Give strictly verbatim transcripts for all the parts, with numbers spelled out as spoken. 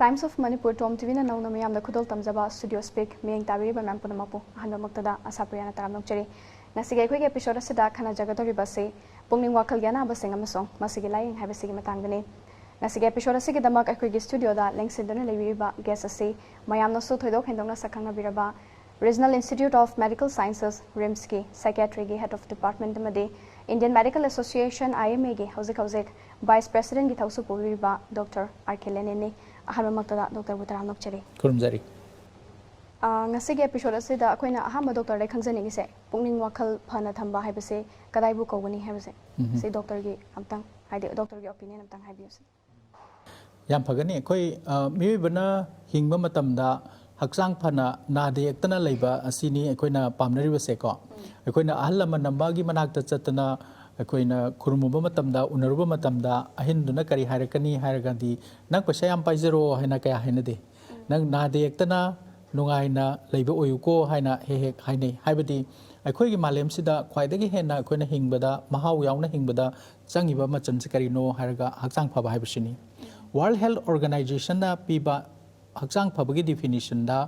Times of Manipur, Tom T ꯚꯤꯅ ꯅꯧꯅ ꯃꯤꯌꯥꯝꯗ ꯈꯨꯗꯣꯜ ꯇꯝꯖꯕ Studio Speak ꯃꯤꯠꯌꯦꯡ ꯇꯥꯕꯤꯔꯤꯕ ꯃꯌꯥꯝ ꯄꯨꯝꯅꯃꯛꯄꯨ ꯑꯍꯥꯟꯕꯃꯛꯇꯗ ꯑꯁꯥ ꯄ꯭ꯔꯤꯌꯥꯅ ꯇꯔꯥꯝꯅ ꯑꯣꯛꯆꯔꯤ꯫ ꯉꯁꯤꯒꯤ ꯑꯩꯈꯣꯏꯒꯤ episode ꯑꯁꯤꯗ ꯈꯟꯅꯖꯒꯗꯧꯔꯤꯕ ꯑꯁꯤ ꯄꯨꯛꯅꯤꯡ ꯋꯥꯈꯜꯒꯤ ꯑꯅꯥꯕꯁꯤꯡ ꯑꯃꯁꯨꯡ ꯃꯁꯤꯒꯤ ꯂꯥꯏꯌꯦꯡ ꯍꯥꯏꯕꯁꯤꯒꯤ ꯃꯇꯥꯡꯗꯅꯤ꯫ ꯉꯁꯤꯒꯤ episode ꯑꯁꯤꯒꯤꯗꯃꯛ ꯑꯩꯈꯣꯏꯒꯤ studio ꯗ ꯂꯦꯡꯁꯤꯟꯗꯨꯅ ꯂꯩꯕꯤꯔꯤꯕ guest ꯑꯁꯤ ꯃꯌꯥꯝꯅꯁꯨ ꯊꯣꯏꯗꯣꯛ ꯍꯦꯟꯗꯣꯛꯅ ꯁꯛꯈꯪꯅꯕꯤꯔꯕ Regional Institute of Medical Sciences, RIMS ꯀꯤ psychiatry ꯒꯤ head of department ꯑꯃꯗꯤ Indian Medical Association, I M A ꯒꯤ ꯍꯧꯖꯤꯛ ꯍꯧꯖꯤꯛ vice president ꯀꯤ ꯊꯧꯁꯨ ꯄꯨꯕꯤꯔꯤꯕ Doctor R K ꯂꯦꯅꯤꯟꯅꯤ꯫ ꯑꯍꯥꯟꯕꯃꯛꯇꯗ doctor ꯕꯨ ꯇꯔꯥꯝꯅ ꯑꯣꯛꯆꯔꯤ꯫ ꯈꯨꯔꯨꯝꯖꯔꯤ꯫ ꯑ, ꯉꯁꯤꯒꯤ episode ꯑꯁꯤꯗ ꯑꯩꯈꯣꯏꯅ ꯑꯍꯥꯟꯕ doctor ꯗꯒꯤ ꯈꯪꯖꯅꯤꯡꯉꯤꯁꯦ, ꯄꯨꯛꯅꯤꯡ ꯋꯥꯈꯜ ꯐꯅ ꯊꯝꯕ ꯍꯥꯏꯕꯁꯦ ꯀꯗꯥꯏꯕꯨ ꯀꯧꯒꯅꯤ ꯍꯥꯏꯕꯁꯦ? ꯎꯝ꯫ ꯁꯤ doctor ꯒꯤ ꯑꯝꯇꯪ, ꯍꯥꯏꯗꯤ doctor ꯒꯤ opinion ꯑꯝꯇꯪ ꯍꯥꯏꯕꯤꯌꯨ꯫ ꯌꯥꯝ ꯐꯒꯅꯤ꯫ ꯑꯩꯈꯣꯏ, ꯑ, ꯃꯤꯑꯣꯏꯕꯅ ꯍꯤꯡꯕ ꯃꯇꯝꯗ ꯍꯛꯆꯥꯡ ꯐꯅ ꯅꯥꯗ ꯌꯦꯛꯇꯅ ꯂꯩꯕ ꯑꯁꯤꯅꯤ ꯑꯩꯈꯣꯏꯅ ꯄꯥꯝꯅꯔꯤꯕꯁꯦꯀꯣ꯫ ꯑꯩꯈꯣꯏꯅ ꯑꯍꯜ ꯂꯃꯟ ꯑꯃꯒꯤ ꯃꯅꯥꯛꯇ ꯆꯠꯇꯅ ꯑꯩꯈꯣꯏꯅ ꯈꯨꯔꯨꯝꯃꯨꯕ ꯃꯇꯝꯗ, ꯎꯅꯔꯨꯕ ꯃꯇꯝꯗ ꯑꯍꯟꯗꯨꯅ ꯀꯔꯤ ꯍꯥꯏꯔꯛꯀꯅꯤ ꯍꯥꯏꯔꯒꯗꯤ, "ꯅꯪ ꯄꯩꯁꯥ ꯌꯥꯝ ꯄꯥꯏꯖꯔꯣ" ꯍꯥꯏꯅ ꯀꯌꯥ ꯍꯥꯏꯅꯗꯦ꯫ "ꯅꯪ ꯅꯥꯗ ꯌꯦꯛꯇꯅ ꯅꯨꯡꯉꯥꯏꯅ ꯂꯩꯕ ꯑꯣꯏꯌꯨꯀꯣ" ꯍꯥꯏꯅ ꯍꯦꯛ ꯍꯦꯛ ꯍꯥꯏꯅꯩ꯫ ꯍꯥꯏꯕꯗꯤ ꯑꯩꯈꯣꯏꯒꯤ ꯃꯥꯂꯦꯝꯁꯤꯗ ꯈ꯭ꯋꯥꯏꯗꯒꯤ ꯍꯦꯟꯅ ꯑꯩꯈꯣꯏꯅ ꯍꯤꯡꯕꯗ, ꯃꯍꯥꯎ ꯌꯥꯎꯅ ꯍꯤꯡꯕꯗ ꯆꯪꯉꯤꯕ ꯃꯆꯜꯁꯤ ꯀꯔꯤꯅꯣ ꯍꯥꯏꯔꯒ ꯍꯛꯆꯥꯡ ꯐꯕ ꯍꯥꯏꯕꯁꯤꯅꯤ꯫ World Health Organization ꯅ ꯄꯤꯕ ꯍꯛꯆꯥꯡ ꯐꯕꯒꯤ definition ꯗ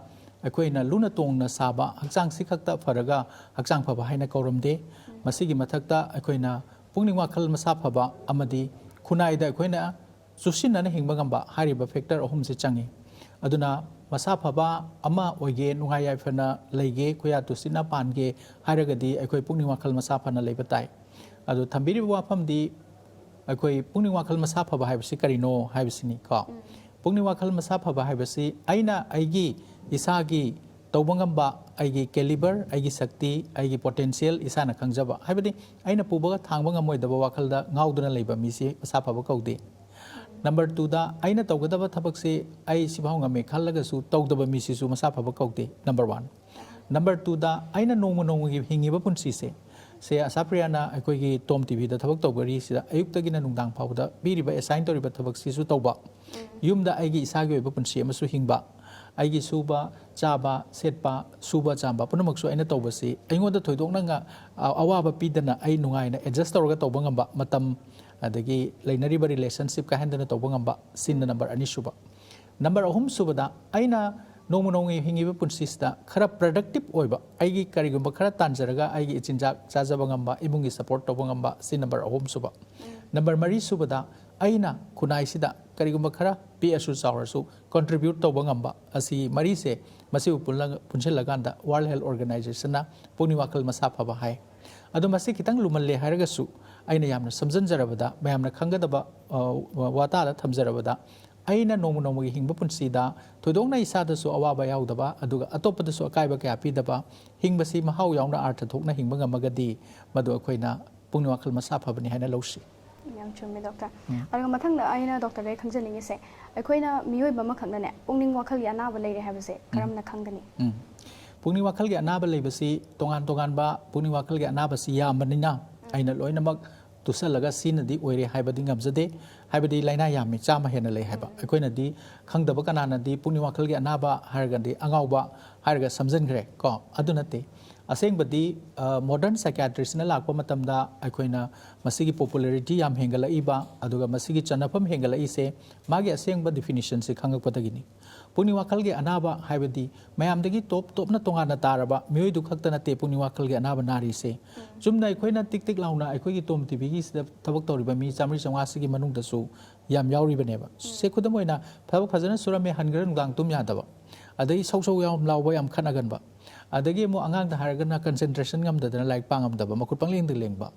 ꯑꯩꯈꯣꯏꯅ ꯂꯨꯅ ꯇꯣꯡꯅ ꯁꯥꯕ ꯍꯛꯆꯥꯡꯁꯤ ꯈꯛꯇ ꯐꯔꯒ ꯍꯛꯆꯥꯡ ꯐꯕ ꯍꯥꯏꯅ ꯀꯧꯔꯝꯗꯦ꯫ ꯃꯁꯤꯒꯤ ꯃꯊꯛꯇ ꯑꯩꯈꯣꯏꯅ ꯄꯨꯛꯅꯤꯡ ꯋꯥꯈꯜ ꯃꯁꯥ ꯐꯕ ꯑꯃꯗꯤ ꯈꯨꯟꯅꯥꯏꯗ ꯑꯩꯈꯣꯏꯅ ꯆꯨꯁꯤꯟꯅꯅ ꯍꯤꯡꯕ ꯉꯝꯕ ꯍꯥꯏꯔꯤꯕ factor ꯑꯍꯨꯝꯁꯤ ꯆꯪꯉꯤ꯫ ꯑꯗꯨꯅ ꯃꯁꯥ ꯐꯕ ꯑꯃ ꯑꯣꯏꯒꯦ, ꯅꯨꯡꯉꯥꯏ ꯌꯥꯏꯐꯅ ꯂꯩꯒꯦ, ꯈꯨꯌꯥ ꯇꯨꯁꯤꯟꯅ ꯄꯥꯟꯒꯦ ꯍꯥꯏꯔꯒꯗꯤ ꯑꯩꯈꯣꯏ ꯄꯨꯛꯅꯤꯡ ꯋꯥꯈꯜ ꯃꯁꯥ ꯐꯅ ꯂꯩꯕ ꯇꯥꯏ꯫ ꯑꯗꯨ ꯊꯝꯕꯤꯔꯤꯕ ꯋꯥꯐꯝꯗꯤ ꯑꯩꯈꯣꯏ ꯄꯨꯛꯅꯤꯡ ꯋꯥꯈꯜ ꯃꯁꯥ ꯐꯕ ꯍꯥꯏꯕꯁꯤ ꯀꯔꯤꯅꯣ ꯍꯥꯏꯕꯁꯤꯅꯤ ꯀꯣ꯫ ꯄꯨꯛꯅꯤꯡ ꯋꯥꯈꯜ ꯃꯁꯥ ꯐꯕ ꯍꯥꯏꯕꯁꯤ ꯑꯩꯅ ꯑꯩꯒꯤ ꯏꯁꯥꯒꯤ ꯇꯧꯕ ꯉꯝꯕ, ꯑꯩꯒꯤ caliber, ꯑꯩꯒꯤ ꯁꯛꯇꯤ, ꯑꯩꯒꯤ potential ꯏꯁꯥꯅ ꯈꯪꯖꯕ, ꯍꯥꯏꯕꯗꯤ ꯑꯩꯅ ꯄꯨꯕꯒ ꯊꯥꯡꯕ ꯉꯝꯃꯣꯏꯗꯕ ꯋꯥꯈꯜꯗ ꯉꯥꯎꯗꯨꯅ ꯂꯩꯕ ꯃꯤꯁꯤ ꯃꯁꯥ ꯐꯕ ꯀꯧꯗꯦ꯫ Number two ꯗ ꯑꯩꯅ ꯇꯧꯒꯗꯕ ꯊꯕꯛꯁꯤ ꯑꯩ ꯁꯤꯐꯥꯎ ꯉꯝꯃꯦ ꯈꯜꯂꯒꯁꯨ ꯇꯧꯗꯕ ꯃꯤꯁꯤꯁꯨ ꯃꯁꯥ ꯐꯕ ꯀꯧꯗꯦ꯫ Number one꯫ Number two ꯗ ꯑꯩꯅ ꯅꯣꯡꯃ ꯅꯣꯡꯃꯒꯤ ꯍꯤꯡꯉꯤꯕ ꯄꯨꯟꯁꯤꯁꯦ, ꯁꯦ ꯑꯁꯥꯄ꯭ꯔꯤꯌꯥꯅ ꯑꯩꯈꯣꯏꯒꯤ Tom ꯇꯤ ꯚꯤꯗ ꯊꯕꯛ ꯇꯧꯕꯔꯤꯁꯤꯗ ꯑꯌꯨꯛꯇꯒꯤꯅ ꯅꯨꯡꯗꯥꯡ ꯐꯥꯎꯕꯗ ꯄꯤꯔꯤꯕ, assign ꯇꯧꯔꯤꯕ ꯊꯕꯛꯁꯤꯁꯨ ꯇꯧꯕ, ꯌꯨꯝꯗ ꯑꯩꯒꯤ ꯏꯁꯥꯒꯤ ꯑꯣꯏꯕ ꯄꯨꯟꯁꯤ ꯑꯃꯁꯨ ꯍꯤꯡꯕ, ꯑꯩꯒꯤ ꯁꯨꯕ ꯆꯥꯕ, ꯁꯦꯠꯄ, ꯁꯨꯕ ꯆꯥꯝꯕ ꯄꯨꯝꯅꯃꯛꯁꯨ ꯑꯩꯅ ꯇꯧꯕꯁꯤ ꯑꯩꯉꯣꯟꯗ ꯊꯣꯏꯗꯣꯛꯅ ꯉ-, ꯑ-, ꯑꯋꯥꯕ ꯄꯤꯗꯅ ꯑꯩ ꯅꯨꯡꯉꯥꯏꯅ adjust ꯇꯧꯔꯒ ꯇꯧꯕ ꯉꯝꯕ, ꯃꯇꯝ ꯑꯗꯒꯤ ꯂꯩꯅꯔꯤꯕ relationship ꯀꯥꯏꯍꯟꯗꯅ ꯇꯧꯕ ꯉꯝꯕ, ꯁꯤꯅ number ꯑꯅꯤꯁꯨꯕ꯫ ꯅꯝꯕꯔ ꯑꯍꯨꯝ ꯁꯨꯕꯗ, ꯑꯩꯅ ꯅꯣꯡꯃ ꯅꯣꯡꯃꯒꯤ ꯍꯤꯡꯉꯤꯕ ꯄꯨꯟꯁꯤꯁꯤꯗ ꯈꯔ ꯄ꯭ꯔꯗꯛꯇꯤꯞ ꯑꯣꯏꯕ, ꯑꯩꯒꯤ ꯀꯔꯤꯒꯨꯝꯕ ꯈꯔ ꯇꯥꯟꯖꯔꯒ ꯑꯩꯒꯤ ꯏꯆꯤꯟꯖꯥꯛ ꯆꯥꯖꯕ ꯉꯝꯕ, ꯏꯃꯨꯡꯒꯤ ꯁꯄꯣꯔꯠ ꯇꯧꯕ ꯉꯝꯕ, ꯁꯤ ꯅꯝꯕꯔ ꯑꯍꯨꯝ ꯁꯨꯕ꯫ ꯅꯝꯕꯔ ꯃꯔꯤ ꯁꯨꯕꯗ, ꯑꯩꯅ ꯈꯨꯟꯅꯥꯏꯁꯤꯗ ꯀꯔꯤꯒꯨꯝꯕ ꯈꯔ ꯄꯤꯛꯑꯁꯨ ꯆꯥꯎꯔꯁꯨ ꯀꯣꯟꯇ꯭ꯔꯤꯕ꯭ꯌꯨꯠ ꯇꯧꯕ ꯉꯝꯕ, ꯑꯁꯤ ꯃꯔꯤꯁꯦ, ꯃꯁꯤꯕꯨ ꯄꯨꯜꯂꯒ, ꯄꯨꯟꯁꯤꯜꯂꯀꯥꯟꯗ ꯋꯥꯔꯜ ꯍꯦꯜꯊ ꯑꯣꯔꯒꯅꯥꯏꯖꯦꯁꯟꯅ ꯄꯨꯛꯅꯤꯡ ꯋꯥꯈꯜ ꯃꯁꯥ ꯐꯕ ꯍꯥꯏ꯫ ꯑꯗꯣ ꯃꯁꯤ ꯈꯤꯇꯪ ꯂꯨꯃꯜꯂꯦ ꯍꯥꯏꯔꯒꯁꯨ, ꯑꯩꯅ ꯌꯥꯝꯅ ꯁꯝꯖꯤꯟꯖꯔꯕꯗ, ꯃꯌꯥꯝꯅ ꯈꯪꯒꯗꯕ, ꯑ, ꯋꯥꯇꯥꯗ ꯊꯝꯖꯔꯕꯗ, ꯑꯩꯅ ꯅꯣꯡꯃ ꯅꯣꯡꯃꯒꯤ ꯍꯤꯡꯕ ꯄꯨꯟꯁꯤꯗ ꯊꯣꯏꯗꯣꯛꯅ ꯏꯁꯥꯗꯁꯨ ꯑꯋꯥꯕ ꯌꯥꯎꯗꯕ, ꯑꯗꯨꯒ ꯑꯇꯣꯞꯄꯗꯁꯨ ꯑꯀꯥꯏꯕ ꯀꯌꯥ ꯄꯤꯗꯕ, ꯍꯤꯡꯕꯁꯤ ꯃꯍꯥꯎ ꯌꯥꯎꯅ ꯑꯥꯔꯊ ꯊꯣꯛꯅ ꯍꯤꯡꯕ ꯉꯝꯃꯒꯗꯤ, ꯃꯗꯨ ꯑꯩꯈꯣꯏꯅ ꯄꯨꯛꯅꯤꯡ ꯋꯥꯈꯜ ꯃꯁꯥ ꯐꯕꯅꯤ ꯍꯥꯏꯅ ꯂꯧꯁꯤ꯫ ꯌꯥꯝ ꯆꯨꯝꯃꯤ, ꯗꯣꯛꯇꯔ꯫ ꯑꯗꯨꯒ ꯃꯊꯪꯗ ꯑꯩꯅ ꯗꯣꯛꯇꯔꯗꯒꯤ ꯈꯪꯖꯅꯤꯡꯉꯤꯁꯦ, ꯑꯩꯈꯣꯏꯅ ꯃꯤꯑꯣꯏꯕ ꯑꯃꯈꯛꯅꯅꯦ, ꯄꯨꯛꯅꯤꯡ ꯋꯥꯈꯜꯒꯤ ꯑꯅꯥꯕ ꯂꯩꯔꯦ ꯍꯥꯏꯕꯁꯦ ꯀꯔꯝꯅ ꯈꯪꯒꯅꯤ? ꯎꯝ꯫ ꯄꯨꯛꯅꯤꯡ ꯋꯥꯈꯜꯒꯤ ꯑꯅꯥꯕ ꯂꯩꯕꯁꯤ, ꯇꯣꯉꯥꯟ ꯇꯣꯉꯥꯟꯕ ꯄꯨꯛꯅꯤꯡ ꯋꯥꯈꯜꯒꯤ ꯑꯅꯥꯕꯁꯤ ꯌꯥꯝꯕꯅꯤꯅ, ꯑꯩꯅ ꯂꯣꯏꯅꯃꯛ ꯇꯨꯁꯜꯂꯒ ꯁꯤꯅꯗꯤ ꯑꯣꯏꯔꯦ ꯍꯥꯏꯕꯗꯤ ꯉꯝꯖꯗꯦ꯫ ꯍꯥꯏꯕꯗꯤ ꯂꯥꯏꯅꯥ ꯌꯥꯝꯃꯤ, ꯆꯥꯝꯃ ꯍꯦꯟꯅ ꯂꯩ ꯍꯥꯏꯕ꯫ ꯑꯩꯈꯣꯏꯅꯗꯤ ꯈꯪꯗꯕ ꯀꯅꯥꯅꯗꯤ ꯄꯨꯛꯅꯤꯡ ꯋꯥꯈꯜꯒꯤ ꯑꯅꯥꯕ ꯍꯥꯏꯔꯒꯗꯤ ꯑꯉꯥꯎꯕ ꯍꯥꯏꯔꯒ ꯁꯝꯖꯟꯈ꯭ꯔꯦ ꯀꯣ꯫ ꯑꯗꯨ ꯅꯠꯇꯦ꯫ ꯑꯁꯦꯡꯕꯗꯤ, ꯑ, ꯃꯣꯗꯔꯟ ꯁꯥꯏꯀꯤꯌꯥꯇ꯭ꯔꯤꯁꯤꯅ ꯂꯥꯛꯄ ꯃꯇꯝꯗ ꯑꯩꯈꯣꯏꯅ ꯃꯁꯤꯒꯤ ꯄꯣꯄꯨꯂꯔꯤꯇꯤ ꯌꯥꯝ ꯍꯦꯟꯒꯠꯂꯛꯏꯕ, ꯑꯗꯨꯒ ꯃꯁꯤꯒꯤ ꯆꯟꯅꯐꯝ ꯍꯦꯟꯒꯠꯂꯛꯏꯁꯦ ꯃꯥꯒꯤ ꯑꯁꯦꯡꯕ ꯗꯤꯐꯤꯅꯤꯁꯟꯁꯤ ꯈꯪꯉꯛꯄꯗꯒꯤꯅꯤ꯫ ꯄꯨꯛꯅꯤꯡ ꯋꯥꯈꯜꯒꯤ ꯑꯅꯥꯕ ꯍꯥꯏꯕꯗꯤ ꯃꯌꯥꯝꯗꯒꯤ ꯇꯣꯞ ꯇꯣꯞꯅ ꯇꯣꯉꯥꯟꯅ ꯇꯥꯔꯕ ꯃꯤꯑꯣꯏꯗꯨ ꯈꯛꯇ ꯅꯠꯇꯦ ꯄꯨꯛꯅꯤꯡ ꯋꯥꯈꯜꯒꯤ ꯑꯅꯥꯕ ꯅꯥꯔꯤꯁꯦ꯫ ꯆꯨꯝꯅ ꯑꯩꯈꯣꯏꯅ ꯇꯤꯛ ꯇꯤꯛ ꯂꯥꯎꯅ ꯑꯩꯈꯣꯏꯒꯤ ꯇꯣꯝ ꯇꯤꯚꯤꯒꯤꯁꯤꯗ ꯊꯕꯛ ꯇꯧꯔꯤꯕ ꯃꯤ ꯆꯥꯝꯃꯔꯤ ꯆꯥꯝꯃꯉꯥꯁꯤꯒꯤ ꯃꯅꯨꯡꯗꯁꯨ ꯌꯥꯝ ꯌꯥꯎꯔꯤꯕꯅꯦꯕ꯫ ꯁꯦ, ꯈꯨꯗꯝ ꯑꯣꯏꯅ, ꯊꯕꯛ ꯐꯖꯅ ꯁꯨꯔꯝꯃꯦ, ꯍꯟꯈ꯭ꯔ ꯅꯨꯡꯗꯥꯡ ꯇꯨꯝ ꯌꯥꯗꯕ, ꯑꯗꯒꯤ ꯁꯧ ꯁꯧ ꯌꯥꯝ ꯂꯥꯎꯕ, ꯌꯥꯝ ꯈꯠꯅꯒꯟꯕ, ꯑꯗꯒꯤ ꯑꯃꯨꯛ ꯑꯉꯥꯡꯗ ꯍꯥꯏꯔꯒꯅ ꯀꯟꯁꯦꯟꯇ꯭ꯔꯦꯁꯟ ꯉꯝꯗꯗꯅ ꯂꯥꯏꯔꯤꯛ ꯄꯥ ꯉꯝꯗꯕ, ꯃꯈꯨꯠ ꯄꯪꯂꯦꯡꯗ ꯂꯦꯡꯕ꯫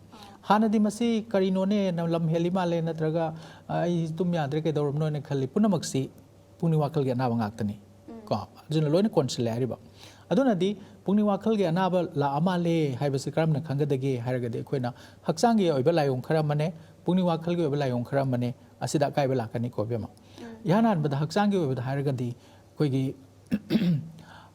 ꯍꯥꯟꯅꯗꯤ "ꯃꯁꯤ ꯀꯔꯤꯅꯣꯅꯦ, ꯂꯝ ꯍꯦꯜꯂꯤ ꯃꯥꯜꯂꯦ", ꯅꯠꯇ꯭ꯔꯒ "ꯑꯩ ꯇꯨꯝ ꯌꯥꯗ꯭ꯔꯦ, ꯀꯩꯗꯧꯔꯕꯅꯣꯅ" ꯈꯜꯂꯤ꯫ ꯄꯨꯝꯅꯃꯛꯁꯤ ꯄꯨꯛꯅꯤꯡ ꯋꯥꯈꯜꯒꯤ ꯑꯅꯥꯕ ꯉꯥꯛꯇꯅꯤ꯫ ꯀꯣ, ꯑꯗꯨꯅ ꯂꯣꯏꯅ ꯀꯣꯟꯁꯤꯜꯂꯦ ꯍꯥꯏꯔꯤꯕ꯫ ꯑꯗꯨꯅꯗꯤ ꯄꯨꯛꯅꯤꯡ ꯋꯥꯈꯜꯒꯤ ꯑꯅꯥꯕ ꯂꯥꯛꯑ ꯃꯥꯜꯂꯦ ꯍꯥꯏꯕꯁꯤ ꯀꯔꯝꯅ ꯈꯪꯒꯗꯒꯦ ꯍꯥꯏꯔꯒꯗꯤ, ꯑꯩꯈꯣꯏꯅ ꯍꯛꯆꯥꯡꯒꯤ ꯑꯣꯏꯕ ꯂꯥꯏꯑꯣꯡ ꯈꯔ ꯑꯃꯅꯦ, ꯄꯨꯛꯅꯤꯡ ꯋꯥꯈꯜꯒꯤ ꯑꯣꯏꯕ ꯂꯥꯏꯑꯣꯡ ꯈꯔ ꯑꯃꯅꯦ, ꯑꯁꯤꯗ ꯑꯀꯥꯏꯕ ꯂꯥꯛꯀꯅꯤꯀꯣ, ꯏꯕꯦꯝꯃ꯫ ꯏꯍꯥꯟ ꯍꯥꯟꯕꯗ ꯍꯛꯆꯥꯡꯒꯤ ꯑꯣꯏꯕꯗ ꯍꯥꯏꯔꯒꯗꯤ, ꯑꯩꯈꯣꯏꯒꯤ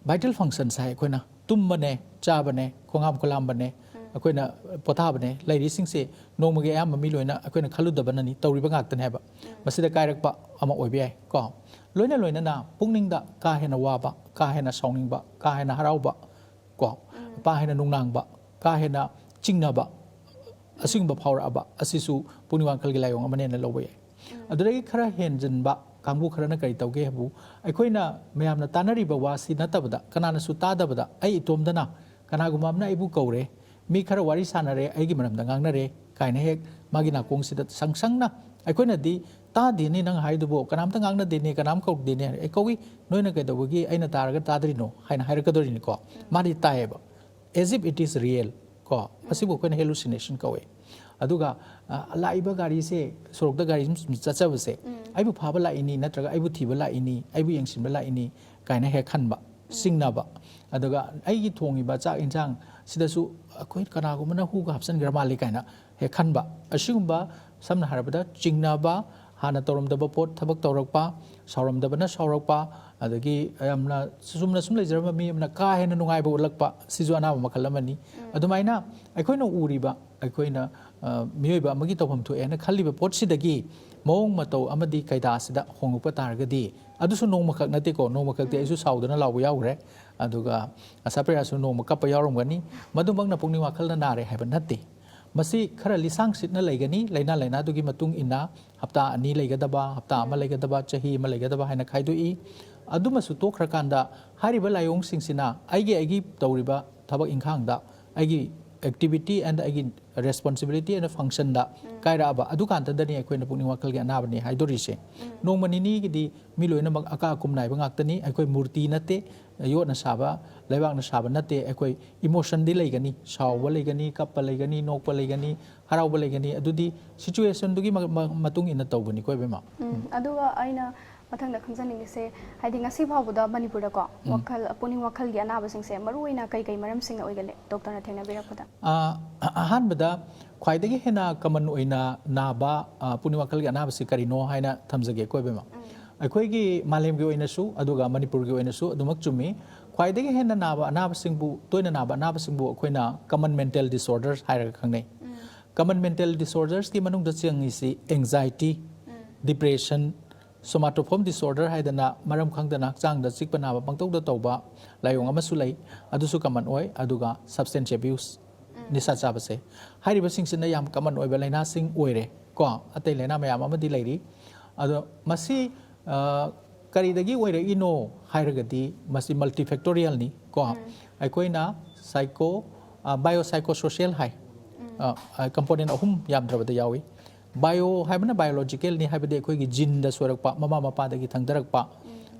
ꯚꯥꯏꯇꯦꯜ ꯐꯪꯁꯟꯁ ꯍꯥꯏ, ꯑꯩꯈꯣꯏꯅ ꯇꯨꯝꯕꯅꯦ, ꯆꯥꯕꯅꯦ, ꯈꯣꯡꯍꯥꯝ ꯈꯨꯂꯥꯝꯕꯅꯦ, ꯑꯩꯈꯣꯏꯅ ꯄꯣꯊꯥꯕꯅꯦ, ꯂꯩꯔꯤꯁꯤꯡꯁꯦ ꯅꯣꯡꯃꯒꯤ ꯑꯌꯥꯝꯕ ꯃꯤ ꯂꯣꯏꯅ ꯑꯩꯈꯣꯏꯅ ꯈꯜꯂꯨꯗꯕꯅꯅꯤ, ꯇꯧꯔꯤꯕ ꯉꯥꯛꯇꯅꯦ ꯍꯥꯏꯕ꯫ ꯃꯁꯤꯗ ꯀꯥꯏꯔꯛꯄ ꯑꯃ ꯑꯣꯏꯕ ꯌꯥꯏ ꯀꯣ꯫ ꯂꯣꯏꯅ ꯂꯣꯏꯅꯅ ꯄꯨꯛꯅꯤꯡꯗ ꯀꯥ ꯍꯦꯟꯅ ꯋꯥꯕ, ꯀꯥ ꯍꯦꯟꯅ ꯁꯥꯎꯅꯤꯡꯕ, ꯀꯥ ꯍꯦꯟꯅ ꯍꯔꯥꯎꯕ ꯀꯣ, ꯀꯥ ꯍꯦꯟꯅ ꯅꯨꯡꯅꯥꯡꯕ, ꯀꯥ ꯍꯦꯟꯅ ꯆꯤꯡꯅꯕ, ꯑꯁꯤꯒꯨꯝꯕ ꯐꯥꯎꯔꯛꯑꯕ ꯑꯁꯤꯁꯨ ꯄꯨꯛꯅꯤꯡ ꯋꯥꯈꯜꯒꯤ ꯂꯥꯏꯑꯣꯡ ꯑꯃꯅꯦꯅ ꯂꯧꯕ ꯌꯥꯏ꯫ ꯑꯗꯨꯗꯒꯤ ꯈꯔ ꯍꯦꯟꯖꯤꯟꯕ, ꯀꯥꯡꯕꯨ ꯈꯔꯅ ꯀꯔꯤ ꯇꯧꯒꯦ ꯍꯥꯏꯕꯨ, ꯑꯩꯈꯣꯏꯅ ꯃꯌꯥꯝꯅ ꯇꯥꯅꯔꯤꯕ ꯋꯥꯁꯤ ꯅꯠꯇꯕꯗ, ꯀꯅꯥꯅꯁꯨ ꯇꯥꯗꯕꯗ, ꯑꯩ ꯏꯇꯣꯝꯗꯅ, ꯀꯅꯥꯒꯨꯝꯕ ꯑꯃꯅ ꯑꯩꯕꯨ ꯀꯧꯔꯦ, ꯃꯤ ꯈꯔ ꯋꯥꯔꯤ ꯁꯥꯟꯅꯔꯦ, ꯑꯩꯒꯤ ꯃꯔꯝꯗ ꯉꯥꯡꯅꯔꯦ ꯀꯥꯏꯅ ꯍꯦꯛ ꯃꯥꯒꯤ ꯅꯥꯀꯣꯡꯁꯤꯗ ꯁꯪ ꯁꯪꯅ, ꯑꯩꯈꯣꯏꯅꯗꯤ "ꯇꯥꯗꯦꯅꯦ ꯅꯪ ꯍꯥꯏꯗꯨꯕꯨ, ꯀꯅꯥꯝꯇ ꯉꯥꯡꯅꯗꯦꯅꯦ, ꯀꯅꯥꯝ ꯀꯧꯗꯦꯅꯦ", ꯑꯩ ꯀꯧꯏ, "ꯅꯣꯏꯅ ꯀꯩꯗꯧꯕꯒꯤ ꯑꯩꯅ ꯇꯥꯔꯒ ꯇꯥꯗ꯭ꯔꯤꯅꯣ?" ꯍꯥꯏꯅ ꯍꯥꯏꯔꯛꯀꯗꯣꯔꯤꯅꯤꯀꯣ꯫ ꯃꯥꯗꯤ ꯇꯥꯏꯌꯦꯕ, as if it is real ꯀꯣ꯫ ꯃꯁꯤꯕꯨ ꯑꯩꯈꯣꯏꯅ ꯍꯦꯂꯨꯁꯤꯅꯦꯁꯟ ꯀꯧꯋꯦ꯫ ꯑꯗꯨꯒ ꯑ, ꯂꯥꯛꯏꯕ ꯒꯥꯔꯤꯁꯦ, ꯁꯣꯔꯣꯛꯇ ꯒꯥꯔꯤ ꯁꯨꯝ ꯆꯠꯆꯕꯁꯦ, ꯑꯩꯕꯨ ꯐꯥꯕ ꯂꯥꯛꯏꯅꯤ, ꯅꯠꯇ꯭ꯔꯒ ꯑꯩꯕꯨ ꯊꯤꯕ ꯂꯥꯛꯏꯅꯤ, ꯑꯩꯕꯨ ꯌꯦꯡꯁꯤꯟꯕ ꯂꯥꯛꯏꯅꯤ ꯀꯥꯏꯅ ꯍꯦꯛ ꯈꯟꯕ, ꯆꯤꯡꯅꯕ꯫ ꯑꯗꯨꯒ ꯑꯩꯒꯤ ꯊꯣꯡꯉꯤꯕ ꯆꯥꯛ ꯌꯦꯟꯁꯥꯡ ꯁꯤꯗꯁꯨ ꯑꯩꯈꯣꯏ ꯀꯅꯥꯒꯨꯝꯕꯅ ꯍꯨꯒ ꯍꯥꯞꯆꯤꯟꯈ꯭ꯔ ꯃꯥꯜꯂꯤ ꯀꯥꯏꯅ ꯍꯦꯛ ꯈꯟꯕ꯫ ꯑꯁꯤꯒꯨꯝꯕ, ꯁꯝꯅ ꯍꯥꯏꯔꯕꯗ, ꯆꯤꯡꯅꯕ, ꯍꯥꯟꯅ ꯇꯧꯔꯝꯗꯕ ꯄꯣꯠ ꯊꯕꯛ ꯇꯧꯔꯛꯄ, ꯁꯥꯎꯔꯝꯗꯕꯅ ꯁꯥꯎꯔꯛꯄ, ꯑꯗꯒꯤ ꯌꯥꯝꯅ ꯆꯨꯝꯅ ꯁꯨꯝ ꯂꯩꯖꯔꯝꯕ ꯃꯤ ꯑꯃꯅ ꯀꯥ ꯍꯦꯟꯅ ꯅꯨꯡꯉꯥꯏꯕ ꯎꯠꯂꯛꯄ, ꯁꯤꯁꯨ ꯑꯅꯥꯕ ꯃꯈꯜ ꯑꯃꯅꯤ꯫ ꯑꯗꯨꯃꯥꯏꯅ ꯑꯩꯈꯣꯏꯅ ꯎꯔꯤꯕ, ꯑꯩꯈꯣꯏꯅ, ꯑ, ꯃꯤꯑꯣꯏꯕ ꯑꯃꯒꯤ ꯇꯧꯐꯝ ꯊꯣꯛꯑꯦꯅ ꯈꯜꯂꯤꯕ ꯄꯣꯠꯁꯤꯗꯒꯤ ꯃꯑꯣꯡ ꯃꯇꯧ ꯑꯃꯗꯤ ꯀꯩꯗꯥꯁꯤꯗ ꯍꯣꯡꯉꯛꯄ ꯇꯥꯔꯒꯗꯤ, ꯑꯗꯨꯁꯨ ꯅꯣꯡꯃꯈꯛ ꯅꯠꯇꯦꯀꯣ, ꯅꯣꯡꯃꯈꯛꯇꯤ ꯑꯩꯁꯨ ꯁꯥꯎꯗꯅ ꯂꯥꯎꯕ ꯌꯥꯎꯈ꯭ꯔꯦ, ꯑꯗꯨꯒ ꯑꯁꯥꯄ꯭ꯔꯤꯌꯥꯁꯨ ꯅꯣꯡꯃ ꯀꯞꯄ ꯌꯥꯎꯔꯝꯒꯅꯤ꯫ ꯃꯗꯨꯃꯛꯅ ꯄꯨꯛꯅꯤꯡ ꯋꯥꯈꯜꯅ ꯅꯥꯔꯦ ꯍꯥꯏꯕ ꯅꯠꯇꯦ꯫ ꯃꯁꯤ ꯈꯔ ꯂꯤꯁꯥꯡ ꯁꯤꯠꯅ ꯂꯩꯒꯅꯤ, ꯂꯥꯏꯅꯥ ꯂꯥꯏꯅꯥꯗꯨꯒꯤ ꯃꯇꯨꯡ ꯏꯟꯅ ꯍꯞꯇꯥ ꯑꯅꯤ ꯂꯩꯒꯗꯕ, ꯍꯞꯇꯥ ꯑꯃ ꯂꯩꯒꯗꯕ, ꯆꯍꯤ ꯑꯃ ꯂꯩꯒꯗꯕ ꯍꯥꯏꯅ ꯈꯥꯏꯗꯣꯛꯏ꯫ ꯑꯗꯨꯃꯁꯨ ꯇꯣꯛꯈ꯭ꯔꯀꯥꯟꯗ ꯍꯥꯏꯔꯤꯕ ꯂꯥꯏꯑꯣꯡꯁꯤꯡꯁꯤꯅ ꯑꯩꯒꯤ, ꯑꯩꯒꯤ ꯇꯧꯔꯤꯕ ꯊꯕꯛ ꯏꯪꯈꯥꯡꯗ, ꯑꯩꯒꯤ activity and ꯑꯩꯒꯤ responsibility and functionꯗ ꯀꯥꯏꯔꯛꯑꯕ, ꯑꯗꯨꯀꯥꯟꯗꯗꯅꯤ ꯑꯩꯈꯣꯏꯅ ꯄꯨꯛꯅꯤꯡ ꯋꯥꯈꯜꯒꯤ ꯑꯅꯥꯕꯅꯤ ꯍꯥꯏꯗꯣꯔꯤꯁꯦ꯫ ꯅꯣꯡꯃ ꯅꯤꯅꯤꯒꯤꯗꯤ ꯃꯤ ꯂꯣꯏꯅꯃꯛ ꯑꯀꯥ ꯑꯀꯨꯝ ꯅꯥꯏꯕ ꯉꯥꯛꯇꯅꯤ꯫ ꯑꯩꯈꯣꯏ ꯃꯨꯔꯇꯤ ꯅꯠꯇꯦ, ꯌꯣꯠꯅ ꯁꯥꯕ, ꯂꯩꯕꯥꯛꯅ ꯁꯥꯕ ꯅꯠꯇꯦ꯫ ꯑꯩꯈꯣꯏ emotionꯗꯤ ꯂꯩꯒꯅꯤ, ꯁꯥꯎꯕ ꯂꯩꯒꯅꯤ, ꯀꯞꯄ ꯂꯩꯒꯅꯤ, ꯅꯣꯛꯄ ꯂꯩꯒꯅꯤ, ꯍꯔꯥꯎꯕ ꯂꯩꯒꯅꯤ꯫ ꯑꯗꯨꯗꯤ situationꯗꯨꯒꯤ ꯃ-, ꯃ-, ꯃꯇꯨꯡ ꯏꯟꯅ ꯇꯧꯕꯅꯤꯀꯣ, ꯏꯕꯦꯝꯃ꯫ ꯎꯝ, ꯑꯗꯨꯒ ꯑꯩꯅ ꯃꯊꯪꯗ ꯈꯪꯖꯅꯤꯡꯉꯤꯁꯦ, ꯍꯥꯏꯗꯤ ꯉꯁꯤ ꯐꯥꯎꯕꯗ ꯃꯅꯤꯄꯨꯔꯗꯀꯣ, ꯋꯥꯈꯜ, ꯄꯨꯛꯅꯤꯡ ꯋꯥꯈꯜꯒꯤ ꯑꯅꯥꯕꯁꯤꯡꯁꯦ ꯃꯔꯨꯑꯣꯏꯅ ꯀꯩ ꯀꯩ ꯃꯔꯝꯁꯤꯡꯅ ꯑꯣꯏꯒꯜꯂꯦ, ꯗꯣꯛꯇꯔꯅ ꯊꯦꯡꯅꯕꯤꯔꯛꯄꯗ? ꯑ, ꯑꯍꯥꯟꯕꯗ ꯈ꯭ꯋꯥꯏꯗꯒꯤ ꯍꯦꯟꯅ common ꯑꯣꯏꯅ ꯅꯥꯕ, ꯑ, ꯄꯨꯛꯅꯤꯡ ꯋꯥꯈꯜꯒꯤ ꯑꯅꯥꯕꯁꯤ ꯀꯔꯤꯅꯣ ꯍꯥꯏꯅ ꯊꯝꯖꯒꯦꯀꯣ, ꯏꯕꯦꯝꯃ꯫ ꯑꯩꯈꯣꯏꯒꯤ ꯃꯥꯂꯦꯝꯒꯤ ꯑꯣꯏꯅꯁꯨ, ꯑꯗꯨꯒ ꯃꯅꯤꯄꯨꯔꯒꯤ ꯑꯣꯏꯅꯁꯨ ꯑꯗꯨꯃꯛ ꯆꯨꯝꯃꯤ꯫ ꯈ꯭ꯋꯥꯏꯗꯒꯤ ꯍꯦꯟꯅ ꯅꯥꯕ ꯑꯅꯥꯕꯁꯤꯡꯕꯨ, ꯇꯣꯏꯅ ꯅꯥꯕ ꯑꯅꯥꯕꯁꯤꯡꯕꯨ ꯑꯩꯈꯣꯏꯅ common mental disorders ꯍꯥꯏꯔꯒ ꯈꯪꯅꯩ꯫ Common mental disordersꯀꯤ ꯃꯅꯨꯡꯗ ꯆꯪꯉꯤꯁꯤ anxiety, depression, somatoform disorder ꯍꯥꯏꯗꯅ ꯃꯔꯝ ꯈꯪꯗꯅ ꯍꯛꯆꯥꯡꯗ ꯆꯤꯛꯄ ꯅꯥꯕ ꯄꯪꯇꯧꯗ ꯇꯧꯕ ꯂꯥꯏꯑꯣꯡ ꯑꯃꯁꯨ ꯂꯩ, ꯑꯗꯨꯁꯨ common ꯑꯣꯏ꯫ ꯑꯗꯨꯒ substance abuse, ꯅꯤꯁꯥ ꯆꯥꯕꯁꯦ, ꯍꯥꯏꯔꯤꯕꯁꯤꯡꯁꯤꯅ ꯌꯥꯝ common ꯑꯣꯏꯕ ꯂꯥꯏꯅꯥꯁꯤꯡ ꯑꯣꯏꯔꯦ ꯀꯣ꯫ ꯑꯇꯩ ꯂꯥꯏꯅꯥ ꯃꯌꯥꯝ ꯑꯃꯗꯤ ꯂꯩꯔꯤ꯫ ꯑꯗꯣ ꯃꯁꯤ ꯑ, ꯀꯔꯤꯗꯒꯤ ꯑꯣꯏꯔꯛꯏꯅꯣ ꯍꯥꯏꯔꯒꯗꯤ ꯃꯁꯤ multifactorialꯅꯤ ꯀꯣ꯫ ꯑꯩꯈꯣꯏꯅ psycho, ꯑ, biopsychosocial ꯍꯥꯏ꯫ ꯑ, ꯑ, component ꯑꯍꯨꯝ ꯌꯥꯝꯗ꯭ꯔꯕꯗ ꯌꯥꯎꯏ꯫ Bio ꯍꯥꯏꯕꯅ biologicalꯅꯤ, ꯍꯥꯏꯕꯗꯤ ꯑꯩꯈꯣꯏꯒꯤ geneꯗ ꯁꯣꯏꯔꯛꯄ, ꯃꯃꯥ ꯃꯄꯥꯗꯒꯤ ꯊꯪꯗꯔꯛꯄ,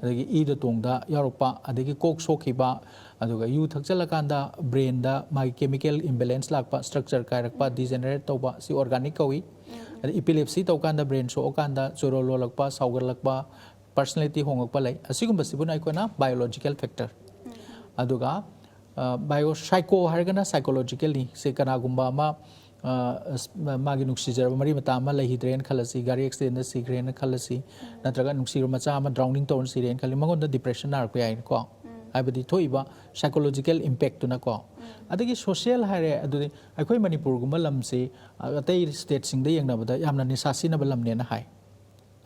ꯑꯗꯒꯤ ꯏꯗ ꯇꯣꯡꯗ ꯌꯥꯎꯔꯛꯄ, ꯑꯗꯒꯤ ꯀꯣꯛ ꯁꯣꯛꯈꯤꯕ, ꯑꯗꯨꯒ ꯌꯨ ꯊꯛꯆꯜꯂꯀꯥꯟꯗ brainꯗ ꯃꯥꯒꯤ chemical imbalance ꯂꯥꯛꯄ, structure ꯀꯥꯏꯔꯛꯄ, degenerate ꯇꯧꯕ, ꯁꯤ organic ꯀꯧꯏ꯫ ꯑꯗ epilepsy ꯇꯧꯀꯥꯟꯗ brain ꯁꯣꯛꯑꯀꯥꯟꯗ ꯆꯣꯔꯣ ꯂꯣꯜꯂꯛꯄ, ꯁꯥꯎꯒꯠꯂꯛꯄ, personality ꯍꯣꯡꯉꯛꯄ ꯂꯩ꯫ ꯑꯁꯤꯒꯨꯝꯕꯁꯤꯕꯨꯅ ꯑꯩꯈꯣꯏꯅ biological factor꯫ ꯑꯗꯨꯒ, ꯑ, biopsycho ꯍꯥꯏꯔꯒꯅ psychologicalꯅꯤ꯫ ꯁꯤ ꯀꯅꯥꯒꯨꯝꯕ ꯑꯃ, ꯑ, ꯑꯁ, ꯃꯥꯒꯤ ꯅꯨꯡꯁꯤꯖꯔꯕ ꯃꯔꯤ ꯃꯇꯥ ꯑꯃ ꯂꯩꯈꯤꯗ꯭ꯔꯦꯅ ꯈꯜꯂꯁꯤ, ꯒꯥꯔꯤ accidentꯗ ꯁꯤꯈ꯭ꯔꯦꯅ ꯈꯜꯂꯁꯤ, ꯅꯠꯇ꯭ꯔꯒ ꯅꯨꯡꯁꯤꯔꯕ ꯃꯆꯥ ꯑꯃ drowning ꯇꯧꯔ ꯁꯤꯔꯦꯅ ꯈꯜꯂꯤ, ꯃꯉꯣꯟꯗ depression ꯅꯥꯔꯛꯄ ꯌꯥꯏꯅꯀꯣ꯫ ꯍꯥꯏꯕꯗꯤ ꯊꯣꯛꯏꯕ psychological impactꯇꯨꯅꯀꯣ꯫ ꯑꯗꯒꯤ social ꯍꯥꯏꯔꯦ, ꯑꯗꯨꯗꯤ ꯑꯩꯈꯣꯏ ꯃꯅꯤꯄꯨꯔꯒꯨꯝꯕ ꯂꯝꯁꯤ, ꯑ, ꯑꯇꯩ stateꯁꯤꯡꯗ ꯌꯦꯡꯅꯕꯗ ꯌꯥꯝꯅ ꯅꯤꯁꯥ ꯁꯤꯖꯤꯟꯅꯕ ꯂꯝꯅꯦꯅ ꯍꯥꯏ꯫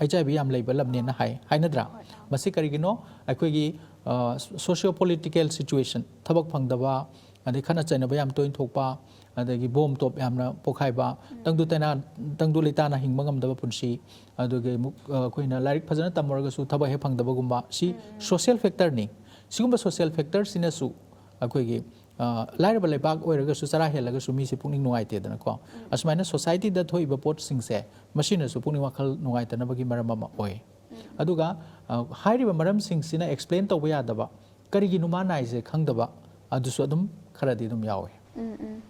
H I V ꯌꯥꯝ ꯂꯩꯕ ꯂꯝꯅꯦꯅ ꯍꯥꯏ, ꯍꯥꯏꯅꯗ꯭ꯔꯥ? ꯃꯁꯤ ꯀꯔꯤꯒꯤꯅꯣ? ꯑꯩꯈꯣꯏꯒꯤ, ꯑ, socio political situation, ꯊꯕꯛ ꯐꯪꯗꯕ, ꯑꯗꯩ ꯈꯠꯅ ꯆꯩꯅꯕ ꯌꯥꯝ ꯇꯣꯏꯅ ꯊꯣꯛꯄ, ꯑꯗꯒꯤ ꯕꯣꯝ ꯇꯣꯞ ꯌꯥꯝꯅ ꯄꯣꯈꯥꯏꯕ, ꯇꯪꯗꯨ ꯇꯩꯅꯥ-, ꯇꯪꯗꯨ ꯂꯩꯇꯥꯅ ꯍꯤꯡꯕ ꯉꯝꯗꯕ ꯄꯨꯟꯁꯤ, ꯑꯗꯨꯒ ꯑꯃꯨꯛ, ꯑ, ꯑꯩꯈꯣꯏꯅ ꯂꯥꯏꯔꯤꯛ ꯐꯖꯅ ꯇꯝꯃꯨꯔꯒꯁꯨ ꯊꯕꯛ ꯍꯦꯛ ꯐꯪꯗꯕꯒꯨꯝꯕ, ꯁꯤ social factorꯅꯤ꯫ ꯁꯤꯒꯨꯝꯕ social factorꯁꯤꯅꯁꯨ ꯑꯩꯈꯣꯏꯒꯤ, ꯑ, ꯂꯥꯏꯔꯕ ꯂꯩꯕꯥꯛ ꯑꯣꯏꯔꯒꯁꯨ, ꯆꯔꯥ ꯍꯦꯜꯂꯒꯁꯨ ꯃꯤꯁꯦ ꯄꯨꯛꯅꯤꯡ ꯅꯨꯡꯉꯥꯏꯇꯦꯗꯅꯀꯣ꯫ ꯑꯁꯨꯃꯥꯏꯅ societyꯗ ꯊꯣꯛꯏꯕ ꯄꯣꯠꯁꯤꯡꯁꯦ, ꯃꯁꯤꯅꯁꯨ ꯄꯨꯛꯅꯤꯡ ꯋꯥꯈꯜ ꯅꯨꯡꯉꯥꯏꯇꯅꯕꯒꯤ ꯃꯔꯝ ꯑꯃ ꯑꯣꯏ꯫ ꯑꯗꯨꯒ, ꯑ, ꯍꯥꯏꯔꯤꯕ ꯃꯔꯝꯁꯤꯡꯁꯤꯅ explain ꯇꯧꯕ ꯌꯥꯗꯕ, ꯀꯔꯤꯒꯤꯅꯣ ꯃꯥ ꯅꯥꯏꯁꯦ ꯈꯪꯗꯕ, ꯑꯗꯨꯁꯨ ꯑꯗꯨꯝ ꯈꯔꯗꯤ ꯑꯗꯨꯝ ꯌꯥꯎꯋꯦ꯫ ꯎꯝ, ꯎꯝ꯫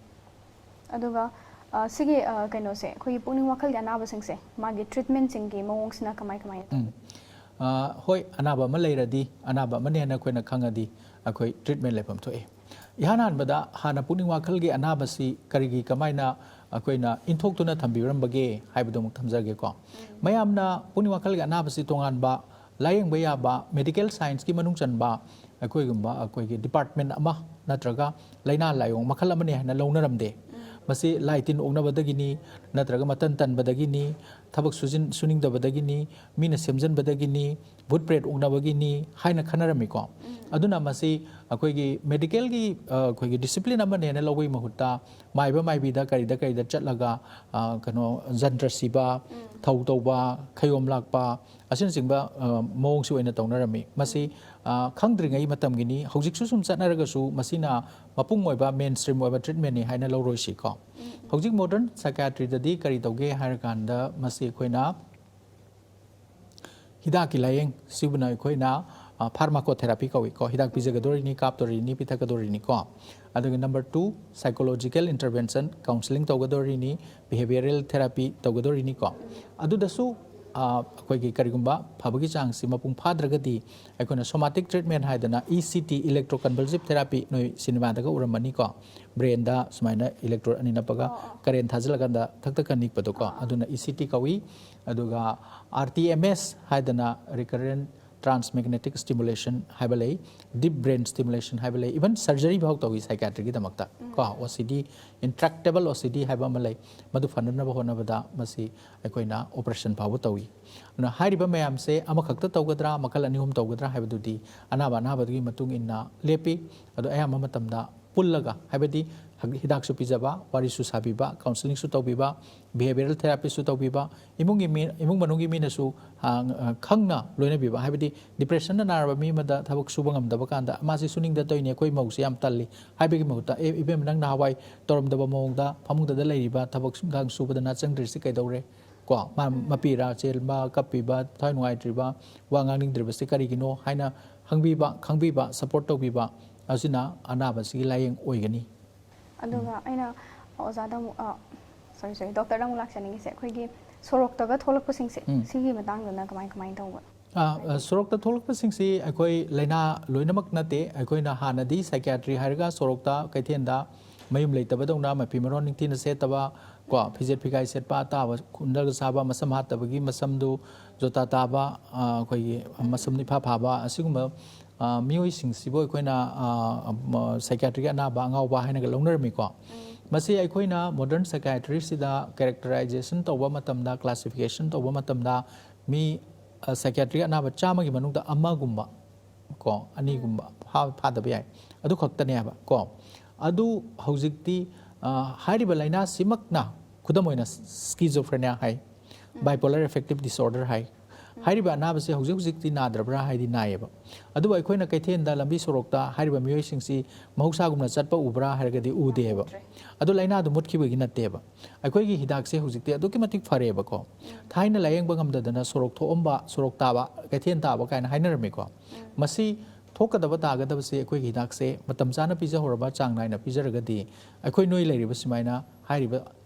ꯑꯗꯨꯒ, ꯑ, ꯁꯤꯒꯤ, ꯑ, ꯀꯩꯅꯣꯁꯦ, ꯑꯩꯈꯣꯏꯒꯤ ꯄꯨꯛꯅꯤꯡ ꯋꯥꯈꯜꯒꯤ ꯑꯅꯥꯕꯁꯤꯡꯁꯦ, ꯃꯥꯒꯤ treatmentꯁꯤꯡꯒꯤ ꯃꯑꯣꯡꯁꯤꯅ ꯀꯃꯥꯏ ꯀꯃꯥꯏꯅ ꯇꯧꯏ? ꯎꯝ꯫ ꯑ, ꯍꯣꯏ, ꯑꯅꯥꯕ ꯑꯃ ꯂꯩꯔꯗꯤ, ꯑꯅꯥꯕ ꯑꯃꯅꯦꯅ ꯑꯩꯈꯣꯏꯅ ꯈꯪꯉꯗꯤ, ꯑꯩꯈꯣꯏ treatment ꯂꯩꯐꯝ ꯊꯣꯛꯏ꯫ ꯏꯍꯥꯟ ꯍꯥꯟꯕꯗ ꯍꯥꯟꯅ ꯄꯨꯛꯅꯤꯡ ꯋꯥꯈꯜꯒꯤ ꯑꯅꯥꯕꯁꯤ ꯀꯔꯤꯒꯤ, ꯀꯃꯥꯏꯅ ꯑꯩꯈꯣꯏꯅ ꯏꯟꯊꯣꯛꯇꯨꯅ ꯊꯝꯕꯤꯔꯝꯕꯒꯦ ꯍꯥꯏꯕꯗꯨ ꯑꯃꯨꯛ ꯊꯝꯖꯒꯦꯀꯣ꯫ ꯃꯌꯥꯝꯅ ꯄꯨꯛꯅꯤꯡ ꯋꯥꯈꯜꯒꯤ ꯑꯅꯥꯕꯁꯤ ꯇꯣꯉꯥꯟꯕ ꯂꯥꯌꯦꯡꯕ ꯌꯥꯕ medical scienceꯀꯤ ꯃꯅꯨꯡ ꯆꯟꯕ ꯑꯩꯈꯣꯏꯒꯨꯝꯕ, ꯑꯩꯈꯣꯏꯒꯤ department ꯑꯃ ꯅꯠꯇ꯭ꯔꯒ ꯂꯥꯏꯅꯥ ꯂꯥꯏꯑꯣꯡ ꯃꯈꯜ ꯑꯃꯅꯤ ꯍꯥꯏꯅ ꯂꯧꯅꯔꯝꯗꯦ꯫ ꯃꯁꯤ ꯂꯥꯏ ꯇꯤꯟ ꯑꯣꯛꯅꯕꯗꯒꯤꯅꯤ, ꯅꯠꯇ꯭ꯔꯒ ꯃꯇꯟ ꯇꯟꯕꯗꯒꯤꯅꯤ, ꯊꯕꯛ ꯁꯨꯖꯤꯟ-, ꯁꯨꯅꯤꯡꯗꯕꯗꯒꯤꯅꯤ, ꯃꯤꯅ ꯁꯦꯝꯖꯤꯟꯕꯗꯒꯤꯅꯤ, ꯚꯨꯠ ꯄ꯭ꯔꯦꯠ ꯑꯣꯛꯅꯕꯒꯤꯅꯤ ꯍꯥꯏꯅ ꯈꯟꯅꯔꯝꯃꯤꯀꯣ꯫ ꯑꯗꯨꯅ ꯃꯁꯤ ꯑꯩꯈꯣꯏꯒꯤ ꯃꯦꯗꯤꯀꯦꯜꯒꯤ ꯑꯩꯈꯣꯏꯒꯤ ꯗꯤꯁꯤꯄ꯭ꯂꯤꯟ ꯑꯃꯅꯦꯅ ꯂꯧꯕꯒꯤ ꯃꯍꯨꯠꯇ ꯃꯥꯏꯕ ꯃꯥꯏꯕꯤꯗ ꯀꯔꯤꯗ ꯀꯔꯤꯗ ꯆꯠꯂꯒ ꯀꯩꯅꯣ ꯖꯟꯇ꯭ꯔ ꯁꯤꯕ, ꯊꯧ ꯇꯧꯕ, ꯈꯌꯣꯝ ꯂꯥꯛꯄ ꯑꯁꯤꯅꯆꯤꯡꯕ ꯃꯑꯣꯡꯁꯤ ꯑꯣꯏꯅ ꯇꯧꯅꯔꯝꯃꯤ꯫ ꯃꯁꯤ ꯈꯪꯗ꯭ꯔꯤꯉꯩ ꯃꯇꯝꯒꯤꯅꯤ꯫ ꯍꯧꯖꯤꯛꯁꯨ ꯁꯨꯝ ꯆꯠꯅꯔꯒꯁꯨ ꯃꯁꯤꯅ ꯃꯄꯨꯡ ꯑꯣꯏꯕ ꯃꯦꯟ ꯁ꯭ꯇ꯭ꯔꯤꯝ ꯑꯣꯏꯕ ꯇ꯭ꯔꯤꯠꯃꯦꯟꯅꯤ ꯍꯥꯏꯅ ꯂꯧꯔꯣꯏꯁꯤꯀꯣ꯫ ꯍꯧꯖꯤꯛ ꯃꯣꯗꯔꯟ ꯁꯥꯏꯀꯥꯇ꯭ꯔꯤꯗꯗꯤ ꯀꯔꯤ ꯇꯧꯒꯦ ꯍꯥꯏꯔꯀꯥꯟꯗ ꯃꯁꯤ ꯑꯩꯈꯣꯏꯅ ꯍꯤꯗꯥꯛꯀꯤ ꯂꯥꯏꯌꯦꯡ ꯁꯤꯕꯨꯅ ꯑꯩꯈꯣꯏꯅ ꯐꯥꯔꯃꯥꯀꯣꯊꯦꯔꯥꯄꯤ ꯀꯧꯏꯀꯣ꯫ ꯍꯤꯗꯥꯛ ꯄꯤꯖꯒꯗꯣꯔꯤꯅꯤ, ꯀꯥꯞꯇꯣꯔꯤꯅꯤ, ꯄꯤꯊꯛꯀꯗꯣꯔꯤꯅꯤꯀꯣ꯫ ꯑꯗꯨꯒ number two, psychological intervention, counselling ꯇꯧꯒꯗꯣꯔꯤꯅꯤ, ꯕꯤꯍꯦꯕꯤꯌꯔꯦꯜ ꯊꯦꯔꯥꯄꯤ ꯇꯧꯒꯗꯣꯔꯤꯅꯤꯀꯣ꯫ ꯑꯗꯨꯗꯁꯨ ꯑꯩꯈꯣꯏꯒꯤ ꯀꯔꯤꯒꯨꯝꯕ ꯐꯕꯒꯤ ꯆꯥꯡꯁꯤ ꯃꯄꯨꯡ ꯐꯥꯗ꯭ꯔꯒꯗꯤ ꯑꯩꯈꯣꯏꯅ ꯁꯣꯃꯥꯇꯤꯛ ꯇ꯭ꯔꯤꯠꯃꯦꯟ ꯍꯥꯏꯗꯅ E C T, electroconvulsive therapy, ꯅꯣꯏ ꯁꯤꯅꯦꯃꯥꯗꯒ ꯎꯔꯝꯃꯅꯤꯀꯣ꯫ ꯕ꯭ꯔꯦꯟꯗ ꯁꯨꯃꯥꯏꯅ ꯏꯂꯦꯛꯇ꯭ꯔꯣꯗ ꯑꯅꯤ ꯅꯞꯄꯒ ꯀꯔꯦꯟ ꯊꯥꯖꯤꯜꯂꯀꯥꯟꯗ ꯊꯛ ꯊꯛ ꯀꯟ ꯅꯤꯛꯄꯗꯣꯀꯣ꯫ ꯑꯗꯨꯅ ꯏ ꯁꯤ ꯇꯤ ꯀꯧꯏ꯫ ꯑꯗꯨꯒ ꯑꯥꯔ ꯇꯤ ꯑꯦꯝ ꯑꯦꯁ ꯍꯥꯏꯗꯅ ꯔꯤꯀꯔꯦꯟ ꯇ꯭ꯔꯥꯟꯁꯃꯦꯒꯅꯦꯇꯤꯛ ꯁ꯭ꯇꯤꯃꯨꯂꯦꯁꯟ ꯍꯥꯏꯕ ꯂꯩ, ꯗꯤꯞ ꯕ꯭ꯔꯦꯟ ꯁ꯭ꯇꯤꯃꯨꯂꯦꯁꯟ ꯍꯥꯏꯕ ꯂꯩ, ꯏꯚꯟ ꯁꯔꯖꯔꯤ ꯐꯥꯎ ꯇꯧꯏ ꯁꯥꯏꯀꯥꯇ꯭ꯔꯤꯒꯤꯗꯃꯛꯇ ꯀꯣ꯫ ꯑꯣ ꯁꯤ ꯗꯤ, ꯏꯟꯇ꯭ꯔꯦꯛꯇꯦꯕꯜ ꯑꯣ ꯁꯤ ꯗꯤ ꯍꯥꯏꯕ ꯑꯃ ꯂꯩ꯫ ꯃꯗꯨ ꯐꯅꯅꯕ ꯍꯣꯠꯅꯕꯗ ꯃꯁꯤ ꯑꯩꯈꯣꯏꯅ ꯑꯣꯄꯔꯦꯁꯟ ꯐꯥꯎꯕ ꯇꯧꯏ꯫ ꯑꯗꯨꯅ ꯍꯥꯏꯔꯤꯕ ꯃꯌꯥꯝꯁꯦ ꯑꯃꯈꯛꯇ ꯇꯧꯒꯗ꯭ꯔꯥ, ꯃꯈꯜ ꯑꯅꯤ ꯑꯍꯨꯝ ꯇꯧꯒꯗ꯭ꯔꯥ ꯍꯥꯏꯕꯗꯨꯗꯤ ꯑꯅꯥꯕ ꯑꯅꯥꯕꯗꯨꯒꯤ ꯃꯇꯨꯡ ꯏꯟꯅ ꯂꯦꯞꯄꯤ꯫ ꯑꯗꯣ ꯑꯌꯥꯝꯕ ꯃꯇꯝꯗ ꯄꯨꯜꯂꯒ, ꯍꯥꯏꯕꯗꯤ ꯍꯤꯗꯥꯛꯁꯨ ꯄꯤꯖꯕ, ꯋꯥꯔꯤꯁꯨ ꯁꯥꯕꯤꯕ, ꯀꯥꯎꯟꯁꯤꯂꯤꯡꯁꯨ ꯇꯧꯕꯤꯕ, ꯕꯤꯍꯦꯕꯤꯌꯔꯦꯜ ꯊꯦꯔꯥꯄꯤꯁꯨ ꯇꯧꯕꯤꯕ, ꯏꯃꯨꯡꯒꯤ ꯃꯤ, ꯏꯃꯨꯡ ꯃꯅꯨꯡꯒꯤ ꯃꯤꯅꯁꯨ ꯈꯪꯅ ꯂꯣꯏꯅꯕꯤꯕ꯫ ꯍꯥꯏꯕꯗꯤ ꯗꯤꯄ꯭ꯔꯦꯁꯟꯅ ꯅꯥꯔꯕ ꯃꯤ ꯑꯃꯗ ꯊꯕꯛ ꯁꯨꯕ ꯉꯝꯗꯕ ꯀꯥꯟꯗ, "ꯃꯥꯁꯤ ꯁꯨꯅꯤꯡꯗ ꯇꯧꯔꯤꯅꯤ, ꯑꯩꯈꯣꯏ ꯃꯧꯁꯤ ꯌꯥꯝ ꯇꯜꯂꯤ" ꯍꯥꯏꯕꯒꯤ ꯃꯍꯨꯠꯇ, "ꯑꯦ ꯏꯕꯦꯝꯃ, ꯅꯪ ꯅꯍꯥꯟꯋꯥꯏ ꯇꯧꯔꯝꯗꯕ ꯃꯑꯣꯡꯗ ꯐꯃꯨꯡꯗꯗ ꯂꯩꯔꯤꯕ, ꯊꯕꯛ ꯏꯪꯈꯥꯡ ꯁꯨꯕꯗ ꯅꯥ ꯆꯪꯗ꯭ꯔꯤꯁꯤ ꯀꯩꯗꯧꯔꯦ?" ꯀꯣ, ꯃꯥ ꯃꯄꯤꯔꯥ ꯆꯦꯟꯕ, ꯀꯞꯄꯤꯕ, ꯊꯋꯥꯏ ꯅꯨꯡꯉꯥꯏꯇ꯭ꯔꯤꯕ, ꯋꯥ ꯉꯥꯡꯅꯤꯡꯗ꯭ꯔꯤꯕꯁꯤ ꯀꯔꯤꯒꯤꯅꯣ ꯍꯥꯏꯅ ꯍꯪꯕꯤꯕ, ꯈꯪꯕꯤꯕ, ꯁꯄꯣꯔꯠ ꯇꯧꯕꯤꯕ, ꯑꯁꯤꯅ ꯑꯅꯥꯕꯁꯤꯒꯤ ꯂꯥꯏꯌꯦꯡ ꯑꯣꯏꯒꯅꯤ꯫ ꯑꯗꯨꯒ ꯑꯩꯅ ꯑꯣꯖꯥꯗ ꯑꯃꯨꯛ, ꯑ, ꯁꯣꯔꯤ, ꯁꯣꯔꯤ, ꯗꯣꯛꯇꯔꯗ ꯑꯃꯨꯛ ꯂꯥꯛꯆꯅꯤꯡꯉꯤꯁꯦ, ꯑꯩꯈꯣꯏꯒꯤ ꯁꯣꯔꯣꯛꯇꯒ ꯊꯣꯛꯂꯛꯄꯁꯤꯡꯁꯦ, ꯎꯝ꯫ ꯁꯤꯒꯤ ꯃꯇꯥꯡꯗꯅ ꯀꯃꯥꯏ, ꯀꯃꯥꯏꯅ ꯇꯧꯕ? ꯑ, ꯑ, ꯁꯣꯔꯣꯛꯇ ꯊꯣꯛꯂꯛꯄꯁꯤꯡꯁꯤ ꯑꯩꯈꯣꯏ ꯂꯥꯏꯅꯥ ꯂꯣꯏꯅꯃꯛ ꯅꯠꯇꯦ꯫ ꯑꯩꯈꯣꯏꯅ ꯍꯥꯟꯅꯗꯤ ꯁꯥꯏꯀꯤꯌꯥꯇ꯭ꯔꯤ ꯍꯥꯏꯔꯒ ꯁꯣꯔꯣꯛꯇ, ꯀꯩꯊꯦꯜꯗ ꯃꯌꯨꯝ ꯂꯩꯇꯕꯗꯧꯅ ꯃꯐꯤ ꯃꯔꯣꯟ ꯅꯤꯡꯊꯤꯅ ꯁꯦꯠꯇꯕ, ꯀꯣ, ꯐꯤꯖꯦꯠ ꯐꯤꯒꯥꯏ ꯁꯦꯠꯄ, ꯑꯇꯥꯕ ꯀꯨꯟꯗꯜꯒ ꯁꯥꯕ, ꯃꯁꯝ ꯍꯥꯠꯇꯕꯒꯤ ꯃꯁꯝꯗꯨ ꯖꯣꯇꯥ ꯇꯥꯕ, ꯑ, ꯑꯩꯈꯣꯏꯒꯤ ꯃꯁꯝ ꯏꯐꯥ ꯐꯥꯕ, ꯑꯁꯤꯒꯨꯝꯕ, ꯑ, ꯃꯤꯑꯣꯏꯁꯤꯡꯁꯤꯕꯨ ꯑꯩꯈꯣꯏꯅ, ꯑ, ꯃ-, ꯁꯥꯏꯀꯤꯌꯥꯇ꯭ꯔꯤꯒꯤ ꯑꯅꯥꯕ, ꯑꯉꯥꯎꯕ ꯍꯥꯏꯅꯒ ꯂꯧꯅꯔꯝꯃꯤꯀꯣ꯫ ꯃꯁꯤ ꯑꯩꯈꯣꯏꯅ ꯃꯣꯗꯔꯟ ꯁꯥꯏꯀꯤꯌꯥꯇ꯭ꯔꯤꯁꯤꯗ ꯀꯦꯔꯦꯛꯇꯔꯥꯏꯖꯦꯁꯟ ꯇꯧꯕ ꯃꯇꯝꯗ, ꯀ꯭ꯂꯥꯁꯤꯐꯤꯀꯦꯁꯟ ꯇꯧꯕ ꯃꯇꯝꯗ, ꯃꯤ ꯁꯥꯏꯀꯤꯌꯥꯇ꯭ꯔꯤ ꯑꯅꯥꯕ ꯆꯥꯝꯃꯒꯤ ꯃꯅꯨꯡꯗ ꯑꯃꯒꯨꯝꯕ ꯀꯣ ꯑꯅꯤꯒꯨꯝꯕ ꯐꯥ- ꯐꯥꯗꯕ ꯌꯥꯏ, ꯑꯗꯨ ꯈꯛꯇꯅꯦ ꯍꯥꯏꯕ ꯀꯣ꯫ ꯑꯗꯨ ꯍꯧꯖꯤꯛꯇꯤ ꯑ, ꯍꯥꯏꯔꯤꯕ ꯂꯥꯏꯅꯥꯁꯤꯃꯛꯅ, ꯈꯨꯗꯝ ꯑꯣꯏꯅ ꯁ꯭ꯀꯤꯖꯣꯐ꯭ꯔꯦꯅꯤꯌꯥ ꯍꯥꯏ, ꯕꯥꯏꯄꯣꯂꯔ ꯑꯦꯐꯦꯛꯇꯤꯚ ꯗꯤꯁꯑꯣꯔꯗꯔ ꯍꯥꯏ, ꯍꯥꯏꯔꯤꯕ ꯑꯅꯥꯕꯁꯦ ꯍꯧꯖꯤꯛ ꯍꯧꯖꯤꯛꯇꯤ ꯅꯥꯗ꯭ꯔꯕ꯭ꯔꯥ ꯍꯥꯏꯗꯤ ꯅꯥꯏꯌꯦꯕ꯫ ꯑꯗꯨꯕꯨ ꯑꯩꯈꯣꯏꯅ ꯀꯩꯊꯦꯜꯗ, ꯂꯝꯕꯤ ꯁꯣꯔꯣꯛꯇ ꯍꯥꯏꯔꯤꯕ ꯃꯤꯑꯣꯏꯁꯤꯡꯁꯤ ꯃꯍꯧꯁꯥꯒꯨꯝꯅ ꯆꯠꯄ ꯎꯕ꯭ꯔꯥ ꯍꯥꯏꯔꯒꯗꯤ ꯎꯗꯦꯕ꯫ ꯑꯗꯨ ꯂꯥꯏꯅꯥꯗꯨ ꯃꯨꯠꯈꯤꯕꯒꯤ ꯅꯠꯇꯦꯕ꯫ ꯑꯩꯈꯣꯏꯒꯤ ꯍꯤꯗꯥꯛꯁꯦ ꯍꯧꯖꯤꯛꯇꯤ ꯑꯗꯨꯛꯀꯤ ꯃꯇꯤꯛ ꯐꯔꯦꯕꯀꯣ꯫ ꯊꯥꯏꯅ ꯂꯥꯌꯦꯡꯕ ꯉꯝꯗꯗꯅ ꯁꯣꯔꯣꯛ ꯊꯣꯛꯑꯝꯕ, ꯁꯣꯔꯣꯛ ꯇꯥꯕ, ꯀꯩꯊꯦꯜ ꯇꯥꯕ ꯀꯥꯏꯅ ꯍꯥꯏꯅꯔꯝꯃꯤꯀꯣ꯫ ꯃꯁꯤ ꯊꯣꯛꯀꯗꯕ ꯇꯥꯒꯗꯕꯁꯦ ꯑꯩꯈꯣꯏꯒꯤ ꯍꯤꯗꯥꯛꯁꯦ ꯃꯇꯝ ꯆꯥꯅ ꯄꯤꯖꯍꯧꯔꯕ, ꯆꯥꯡ ꯅꯥꯏꯅ ꯄꯤꯖꯔꯒꯗꯤ ꯑꯩꯈꯣꯏ ꯅꯣꯏ ꯂꯩꯔꯤꯕ ꯁꯨꯃꯥꯏꯅ ꯍꯥꯏꯔꯤꯕ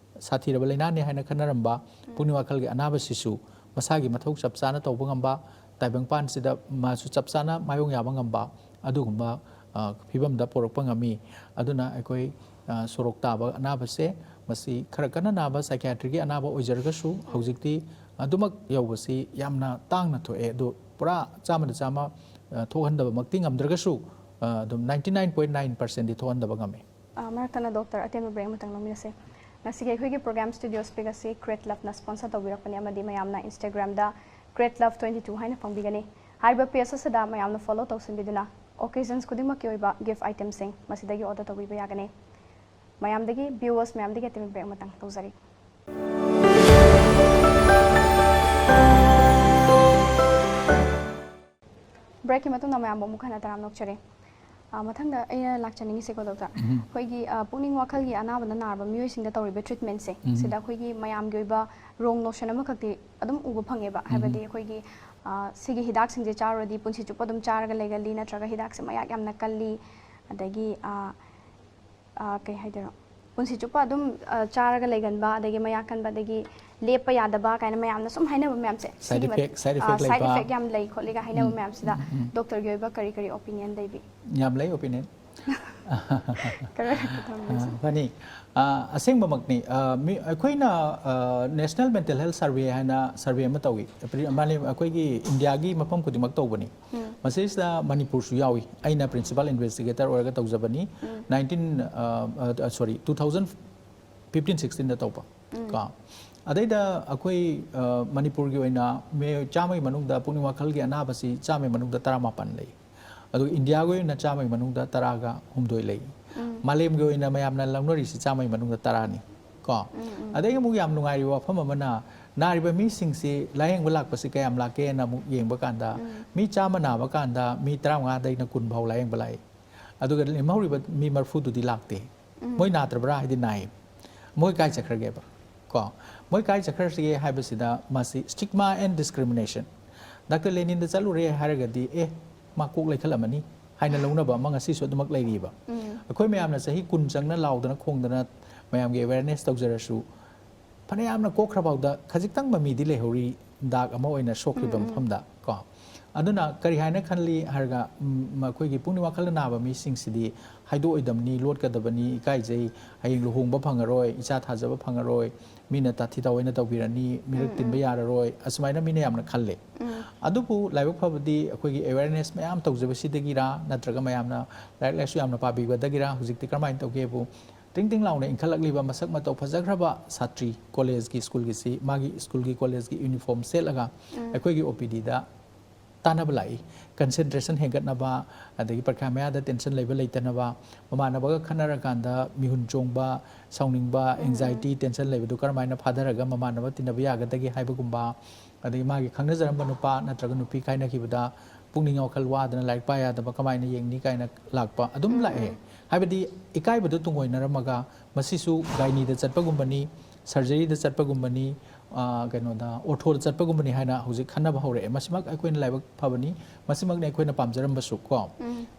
ꯁꯥꯊꯤꯔꯕ ꯂꯥꯏꯅꯥꯅꯤ ꯍꯥꯏꯅ ꯈꯟꯅꯔꯝꯕ ꯄꯨꯛꯅꯤꯡ ꯋꯥꯈꯜꯒꯤ ꯑꯅꯥꯕꯁꯤꯁꯨ ꯃꯁꯥꯒꯤ ꯃꯊꯧ ꯆꯞ ꯆꯥꯅ ꯇꯧꯕ ꯉꯝꯕ, ꯇꯥꯏꯕꯪꯄꯥꯟꯁꯤꯗ ꯃꯥꯁꯨ ꯆꯞ ꯆꯥꯅ ꯃꯥꯌꯣꯡ ꯌꯥꯕ ꯉꯝꯕ ꯑꯗꯨꯒꯨꯝꯕ, ꯑ, ꯐꯤꯕꯝꯗ ꯄꯣꯔꯛꯄ ꯉꯝꯃꯤ꯫ ꯑꯗꯨꯅ ꯑꯩꯈꯣꯏ, ꯑ, ꯁꯣꯔꯣꯛ ꯇꯥꯕ ꯑꯅꯥꯕꯁꯦ, ꯃꯁꯤ ꯈꯔ ꯀꯟꯅ ꯅꯥꯕ ꯁꯥꯏꯀꯤꯌꯥꯇ꯭ꯔꯤꯒꯤ ꯑꯅꯥꯕ ꯑꯣꯏꯖꯔꯒꯁꯨ ꯍꯧꯖꯤꯛꯇꯤ ꯑꯗꯨꯃꯛ ꯌꯧꯕꯁꯤ ꯌꯥꯝꯅ ꯇꯥꯡꯅ ꯊꯣꯛꯑꯦ꯫ ꯑꯗꯨ ꯄꯨꯔꯥ ꯆꯥꯝꯃꯗ ꯆꯥꯝꯃ, ꯑ, ꯊꯣꯛꯍꯟꯗꯕꯃꯛꯇꯤ ꯉꯝꯗ꯭ꯔꯒꯁꯨ, ꯑ, ꯑꯗꯨꯝ ninety nine point nine percent ꯗꯤ ꯊꯣꯛꯍꯟꯗꯕ ꯉꯝꯃꯤ꯫ ꯑ, ꯃꯔꯛ ꯊꯠꯅ ꯗꯣꯛꯇꯔ, ꯑꯇꯦꯟꯕ ꯕ꯭ꯔꯦꯛ ꯑꯃꯇꯪ ꯂꯧꯃꯤꯟꯅꯁꯦ꯫ ꯉꯁꯤꯒꯤ ꯑꯩꯈꯣꯏꯒꯤ ꯄ꯭ꯔꯣꯒ꯭ꯔꯥꯝ ꯁ꯭ꯇꯨꯗꯤꯑꯣꯁ ꯄꯤꯛ ꯑꯁꯤ ꯀ꯭ꯔꯦꯠ ꯂꯞꯅ ꯁ꯭ꯄꯣꯟꯁꯔ ꯇꯧꯕꯤꯔꯛꯄꯅꯤ ꯑꯃꯗꯤ ꯃꯌꯥꯝꯅ ꯏꯟꯁꯇꯥꯒ꯭ꯔꯥꯝꯗ ꯀ꯭ꯔꯦꯠ ꯂꯞ twenty two ꯍꯥꯏꯅ ꯐꯪꯕꯤꯒꯅꯤ꯫ ꯍꯥꯏꯔꯤꯕ ꯄꯦꯖ ꯑꯁꯤꯗ ꯃꯌꯥꯝꯅ ꯐꯣꯂꯣ ꯇꯧꯁꯤꯟꯕꯤꯗꯨꯅ ꯑꯣꯀꯦꯖꯟꯁ ꯈꯨꯗꯤꯡꯃꯛꯀꯤ ꯑꯣꯏꯕ ꯒꯤꯐ ꯑꯥꯏꯇꯦꯝꯁꯤꯡ ꯃꯁꯤꯗꯒꯤ ꯑꯣꯔꯗꯔ ꯇꯧꯕꯤꯕ ꯌꯥꯒꯅꯤ꯫ ꯃꯌꯥꯝꯗꯒꯤ, ꯚ꯭ꯌꯨꯋꯔꯁ ꯃꯌꯥꯝꯗꯒꯤ ꯑꯇꯦꯟꯕ ꯕ꯭ꯔꯦꯛ ꯑꯃꯇꯪ ꯂꯧꯖꯔꯤ꯫ ꯕ꯭ꯔꯦꯛꯀꯤ ꯃꯇꯨꯡꯗ ꯃꯌꯥꯝꯕꯨ ꯑꯃꯨꯛ ꯍꯟꯅ ꯇꯔꯥꯝꯅ ꯑꯣꯛꯆꯔꯤ꯫ ꯑ, ꯃꯊꯪꯗ ꯑꯩꯅ ꯂꯥꯛꯆꯅꯤꯡꯉꯤꯁꯦꯀꯣ, ꯗꯣꯛꯇꯔ, ꯑꯩꯈꯣꯏꯒꯤ, ꯑ, ꯄꯨꯛꯅꯤꯡ ꯋꯥꯈꯜꯒꯤ ꯑꯅꯥꯕꯅ ꯅꯥꯔꯕ ꯃꯤꯑꯣꯏꯁꯤꯡꯗ ꯇꯧꯔꯤꯕ ꯇ꯭ꯔꯤꯠꯃꯦꯟꯁꯦ, ꯁꯤꯗ ꯑꯩꯈꯣꯏꯒꯤ ꯃꯌꯥꯝꯒꯤ ꯑꯣꯏꯕ ꯔꯣꯡ ꯅꯣꯁꯟ ꯑꯃꯈꯛꯇꯤ ꯑꯗꯨꯝ ꯎꯕ ꯐꯪꯉꯦꯕ꯫ ꯍꯥꯏꯕꯗꯤ ꯑꯩꯈꯣꯏꯒꯤ, ꯑ, ꯁꯤꯒꯤ ꯍꯤꯗꯥꯛꯁꯤꯡꯁꯦ ꯆꯥꯔꯨꯔꯗꯤ ꯄꯨꯟꯁꯤ ꯆꯨꯞꯄ ꯑꯗꯨꯝ ꯆꯥꯔꯒ ꯂꯩꯒꯜꯂꯤ, ꯅꯠꯇ꯭ꯔꯒ ꯍꯤꯗꯥꯛꯁꯦ ꯃꯌꯥꯛ ꯌꯥꯝꯅ ꯀꯜꯂꯤ, ꯑꯗꯒꯤ, ꯑ, ꯑ, ꯀꯩ ꯍꯥꯏꯗꯣꯏꯅꯣ, ꯄꯨꯟꯁꯤ ꯆꯨꯞꯄ ꯑꯗꯨꯝ, ꯑ, ꯆꯥꯔꯒ ꯂꯩꯒꯟꯕ, ꯑꯗꯒꯤ ꯃꯌꯥꯛ ꯀꯟꯕ, ꯑꯗꯒꯤ ꯂꯦꯞꯄ ꯌꯥꯗꯕ ꯀꯥꯏꯅ ꯃꯌꯥꯝꯅ ꯁꯨꯝ ꯍꯥꯏꯅꯕ ꯃꯌꯥꯝꯁꯦ, ꯁꯥꯏꯠ ꯁꯤꯒꯤ ꯃꯠ-, ꯏꯐꯦꯛ, ꯁꯥꯏꯠ ꯑ, ꯏꯐꯦꯛ ꯁꯥꯏꯠ ꯂꯩꯕ꯫ ꯏꯐꯦꯛ ꯌꯥꯝ ꯂꯩ ꯈꯣꯠꯂꯤꯒ ꯍꯥꯏꯅꯕ ꯎꯝ, ꯃꯌꯥꯝꯁꯤꯗ ꯎꯝ, ꯎꯝ, ꯎꯝ꯫ ꯗꯣꯛꯇꯔꯒꯤ ꯑꯣꯏꯕ ꯀꯔꯤ ꯀꯔꯤ ꯑꯣꯄꯤꯅꯤꯌꯟ ꯂꯩꯕꯤ? ꯌꯥꯝ ꯂꯩ ꯑꯣꯄꯤꯅꯤꯌꯟ꯫ ꯈꯔ ꯈꯛꯇ ꯊꯝꯕꯤꯌꯨꯁꯦ꯫ ꯑ, ꯐꯅꯤ꯫ ꯑ, ꯑꯁꯦꯡꯕꯃꯛꯅꯤ꯫ ꯑ, ꯃꯤ-, ꯑꯩꯈꯣꯏꯅ, ꯑ, ꯅꯦꯁꯅꯦꯜ ꯃꯦꯟꯇꯦꯜ ꯍꯦꯜꯊ ꯁꯔꯚꯦ ꯍꯥꯏꯅ ꯁꯔꯚꯦ ꯑꯃ ꯇꯧꯏ꯫ ꯑꯦꯄ꯭ꯔꯤ-, ꯃꯥꯂꯦꯝ, ꯑꯩꯈꯣꯏꯒꯤ ꯏꯟꯗꯤꯌꯥꯒꯤ ꯃꯐꯝ ꯈꯨꯗꯤꯡꯃꯛ ꯇꯧꯕꯅꯤ꯫ ꯎꯝ꯫ ꯃꯁꯤꯁꯤꯗ ꯃꯅꯤꯄꯨꯔꯁꯨ ꯌꯥꯎꯏ꯫ ꯑꯩꯅ ꯄ꯭ꯔꯤꯟꯁꯤꯄꯥꯜ ꯏꯟꯚꯦꯁꯇꯤꯒꯦꯇꯔ ꯑꯣꯏꯔꯒ ꯇꯧꯖꯕꯅꯤ꯫ ꯎꯝ꯫ Nineteen, ꯑ, ꯑ, sorry, two thousand fifteen sixteen ꯗ ꯇꯧꯕ꯫ ꯀꯣ꯫ ꯑꯗꯩꯗ ꯑꯩꯈꯣꯏ, ꯑ, ꯃꯅꯤꯄꯨꯔꯒꯤ ꯑꯣꯏꯅ ꯃꯤꯑꯣꯏ ꯆꯥꯝꯃꯒꯤ ꯃꯅꯨꯡꯗ ꯄꯨꯛꯅꯤꯡ ꯋꯥꯈꯜꯒꯤ ꯑꯅꯥꯕꯁꯤ ꯆꯥꯝꯃꯒꯤ ꯃꯅꯨꯡꯗ ꯇꯔꯥꯃꯥꯄꯟ ꯂꯩ꯫ ꯑꯗꯨꯒ ꯏꯟꯗꯤꯌꯥꯒꯤ ꯑꯣꯏꯅ ꯆꯥꯝꯃꯒꯤ ꯃꯅꯨꯡꯗ ꯇꯔꯥꯒ ꯍꯨꯝꯗꯣꯏ ꯂꯩ꯫ ꯃꯥꯂꯦꯝꯒꯤ ꯑꯣꯏꯅ ꯃꯌꯥꯝꯅ ꯂꯧꯅꯔꯤꯁꯤ ꯆꯥꯝꯃꯒꯤ ꯃꯅꯨꯡꯗ ꯇꯔꯥꯅꯤ ꯀꯣ꯫ ꯑꯗꯒꯤ ꯑꯃꯨꯛ ꯌꯥꯝ ꯅꯨꯡꯉꯥꯏꯔꯤꯕ ꯋꯥꯐꯝ ꯑꯃꯅ, ꯅꯥꯔꯤꯕ ꯃꯤꯁꯤꯡꯁꯤ ꯂꯥꯌꯦꯡꯕ ꯂꯥꯛꯄꯁꯤ ꯀꯌꯥꯝ ꯂꯥꯛꯀꯦꯅ ꯑꯃꯨꯛ ꯌꯦꯡꯕ ꯀꯥꯟꯗ, ꯃꯤ ꯆꯥꯝꯃ ꯅꯥꯕ ꯀꯥꯟꯗ ꯃꯤ ꯇꯔꯥꯃꯉꯥꯗꯩꯅ ꯀꯨꯟ ꯐꯥꯎ ꯂꯥꯌꯦꯡꯕ ꯂꯥꯛꯏ꯫ ꯑꯗꯨꯒ ꯂꯦꯝꯍꯧꯔꯤꯕ ꯃꯤ ꯃꯔꯤꯐꯨꯗꯨꯗꯤ ꯂꯥꯛꯇꯦ꯫ ꯃꯣꯏ ꯅꯥꯗ꯭ꯔꯕ꯭ꯔꯥ ꯍꯥꯏꯗꯤ ꯅꯥꯏ꯫ ꯃꯣꯏ ꯀꯥꯏ ꯆꯠꯈ꯭ꯔꯒꯦꯕ? ꯀꯣ? ꯃꯣꯏ ꯀꯥꯏ ꯆꯠꯈ꯭ꯔꯁꯤꯒꯦ ꯍꯥꯏꯕꯁꯤꯗ ꯃꯁꯤ stigma and discrimination꯫ ꯗꯥꯛꯇꯔ ꯂꯦꯅꯤꯟꯗ ꯆꯠꯂꯨꯔꯦ ꯍꯥꯏꯔꯒꯗꯤ, "ꯑꯦ, ꯃꯥ ꯀꯣꯛ ꯂꯩꯈꯠꯂꯝꯃꯅꯤ" ꯍꯥꯏꯅ ꯂꯧꯅꯕ ꯑꯃ ꯉꯁꯤꯁꯨ ꯑꯗꯨꯃꯛ ꯂꯩꯔꯤꯕ꯫ ꯑꯩꯈꯣꯏ ꯃꯌꯥꯝꯅ ꯆꯍꯤ ꯀꯨꯟ ꯆꯪꯅ ꯂꯥꯎꯗꯅ ꯈꯣꯡꯗꯅ ꯃꯌꯥꯝꯒꯤ awareness ꯇꯧꯖꯔꯁꯨ, ꯐꯅꯌꯥꯝꯅ ꯀꯣꯛꯈ꯭ꯔꯐꯥꯎꯗ ꯈꯖꯤꯛꯇꯪ ꯃꯃꯤꯗꯤ ꯂꯩꯍꯧꯔꯤ, ꯗꯥꯛ ꯑꯃ ꯑꯣꯏꯅ ꯁꯣꯛꯈ꯭ꯔꯤꯕ ꯃꯐꯝꯗ ꯀꯣ꯫ ꯑꯗꯨꯅ ꯀꯔꯤ ꯍꯥꯏꯅ ꯈꯜꯂꯤ ꯍꯥꯏꯔꯒ, ꯎꯝ, ꯃꯈꯣꯏꯒꯤ ꯄꯨꯛꯅꯤꯡ ꯋꯥꯈꯜ ꯅꯥꯕ ꯃꯤꯁꯤꯡꯁꯤꯗꯤ ꯍꯥꯏꯗꯣꯛꯑꯣꯏꯗꯕꯅꯤ, ꯂꯣꯠꯀꯗꯕꯅꯤ, ꯏꯀꯥꯏꯖꯩ, ꯍꯌꯦꯡ ꯂꯨꯍꯣꯡꯕ ꯐꯪꯉꯔꯣꯏ, ꯏꯆꯥ ꯊꯥꯖꯕ ꯐꯪꯉꯔꯣꯏ, ꯃꯤꯅ ꯇꯥꯊꯤ ꯇꯥꯑꯣꯏꯅ ꯇꯧꯕꯤꯔꯅꯤ, ꯃꯤꯔꯛ ꯇꯤꯟꯕ ꯌꯥꯔꯔꯣꯏ, ꯑꯁꯨꯃꯥꯏꯅ ꯃꯤꯅ ꯌꯥꯝꯅ ꯈꯜꯂꯦ꯫ ꯑꯗꯨꯕꯨ ꯂꯥꯏꯕꯛ ꯐꯕꯗꯤ ꯑꯩꯈꯣꯏꯒꯤ awareness ꯃꯌꯥꯝ ꯇꯧꯖꯕꯁꯤꯗꯒꯤꯔꯥ, ꯅꯠꯇ꯭ꯔꯒ ꯃꯌꯥꯝꯅ ꯂꯥꯏꯔꯤꯛ ꯂꯥꯏꯁꯨ ꯌꯥꯝꯅ ꯄꯥꯕꯤꯕꯗꯒꯤꯔꯥ, ꯍꯧꯖꯤꯛꯇꯤ ꯀꯔꯝꯍꯥꯏꯅ ꯇꯧꯒꯦꯕꯨ, ꯇ꯭ꯔꯤꯡ ꯇ꯭ꯔꯤꯡ ꯂꯥꯎꯅ ꯏꯟꯈꯠꯂꯛꯂꯤꯕ ꯃꯁꯛ ꯃꯇꯧ ꯐꯖꯈ꯭ꯔꯕ ꯁꯥꯇ꯭ꯔꯤ, ꯀꯣꯂꯦꯖꯀꯤ, ꯁ꯭ꯀꯨꯜꯒꯤꯁꯤ, ꯃꯥꯒꯤ ꯁ꯭ꯀꯨꯜꯒꯤ, ꯀꯣꯂꯦꯖꯀꯤ ꯌꯨꯅꯤꯐꯣꯔꯝ ꯁꯦꯠꯂꯒ ꯑꯩꯈꯣꯏꯒꯤ ꯑꯣ ꯄꯤ ꯗꯤꯗ ꯇꯥꯟꯅꯕ ꯂꯥꯛꯏ꯫ ꯀꯟꯁꯦꯟꯇ꯭ꯔꯦꯁꯟ ꯍꯦꯟꯒꯠꯅꯕ, ꯑꯗꯒꯤ ꯄꯔꯤꯈꯥ ꯃꯌꯥꯗ ꯇꯦꯟꯁꯟ ꯂꯩꯕ ꯂꯩꯇꯅꯕ, ꯃꯃꯥꯟꯅꯕꯒ ꯈꯠꯅꯔꯀꯥꯟꯗ ꯃꯤꯍꯨꯟ ꯆꯣꯡꯕ, ꯁꯥꯎꯅꯤꯡꯕ, ꯑꯦꯡꯖꯥꯏꯇꯤ, ꯇꯦꯟꯁꯟ ꯂꯩꯕꯗꯨ ꯀꯔꯝꯍꯥꯏꯅ ꯐꯥꯊꯔꯒ ꯃꯃꯥꯟꯅꯕ ꯇꯤꯟꯅꯕ ꯌꯥꯒꯗꯒꯦ ꯍꯥꯏꯕꯒꯨꯝꯕ, ꯑꯗꯒꯤ ꯃꯥꯒꯤ ꯈꯪꯅꯖꯔꯝꯕ ꯅꯨꯄꯥ ꯅꯠꯇ꯭ꯔꯒ ꯅꯨꯄꯤ ꯀꯥꯏꯅꯈꯤꯕꯗ ꯄꯨꯛꯅꯤꯡ ꯋꯥꯈꯜ ꯋꯥꯗꯅ ꯂꯥꯏꯔꯤꯛ ꯄꯥ ꯌꯥꯗꯕ ꯀꯃꯥꯏꯅ ꯌꯦꯡꯅꯤ ꯀꯥꯏꯅ ꯂꯥꯛꯄ ꯑꯗꯨꯝ ꯂꯥꯛꯑꯦ꯫ ꯍꯥꯏꯕꯗꯤ ꯏꯀꯥꯏꯕꯗꯨ ꯇꯨꯡꯑꯣꯏꯅꯔꯝꯃꯒ ꯃꯁꯤꯁꯨ ꯒꯥꯏꯅꯤꯗ ꯆꯠꯄꯒꯨꯝꯕꯅꯤ, ꯁꯔꯖꯔꯤꯗ ꯆꯠꯄꯒꯨꯝꯕꯅꯤ, ꯑ, ꯀꯩꯅꯣꯗ, ꯑꯣꯔꯊꯣꯗ ꯆꯠꯄꯒꯨꯝꯕꯅꯤ ꯍꯥꯏꯅ ꯍꯧꯖꯤꯛ ꯈꯟꯅꯕ ꯍꯧꯔꯛꯑꯦ꯫ ꯃꯁꯤꯃꯛ ꯑꯩꯈꯣꯏꯅ ꯂꯥꯏꯕꯛ ꯐꯕꯅꯤ, ꯃꯁꯤꯃꯛꯅꯤ ꯑꯩꯈꯣꯏꯅ ꯄꯥꯝꯖꯔꯝꯕꯁꯨ ꯀꯣ꯫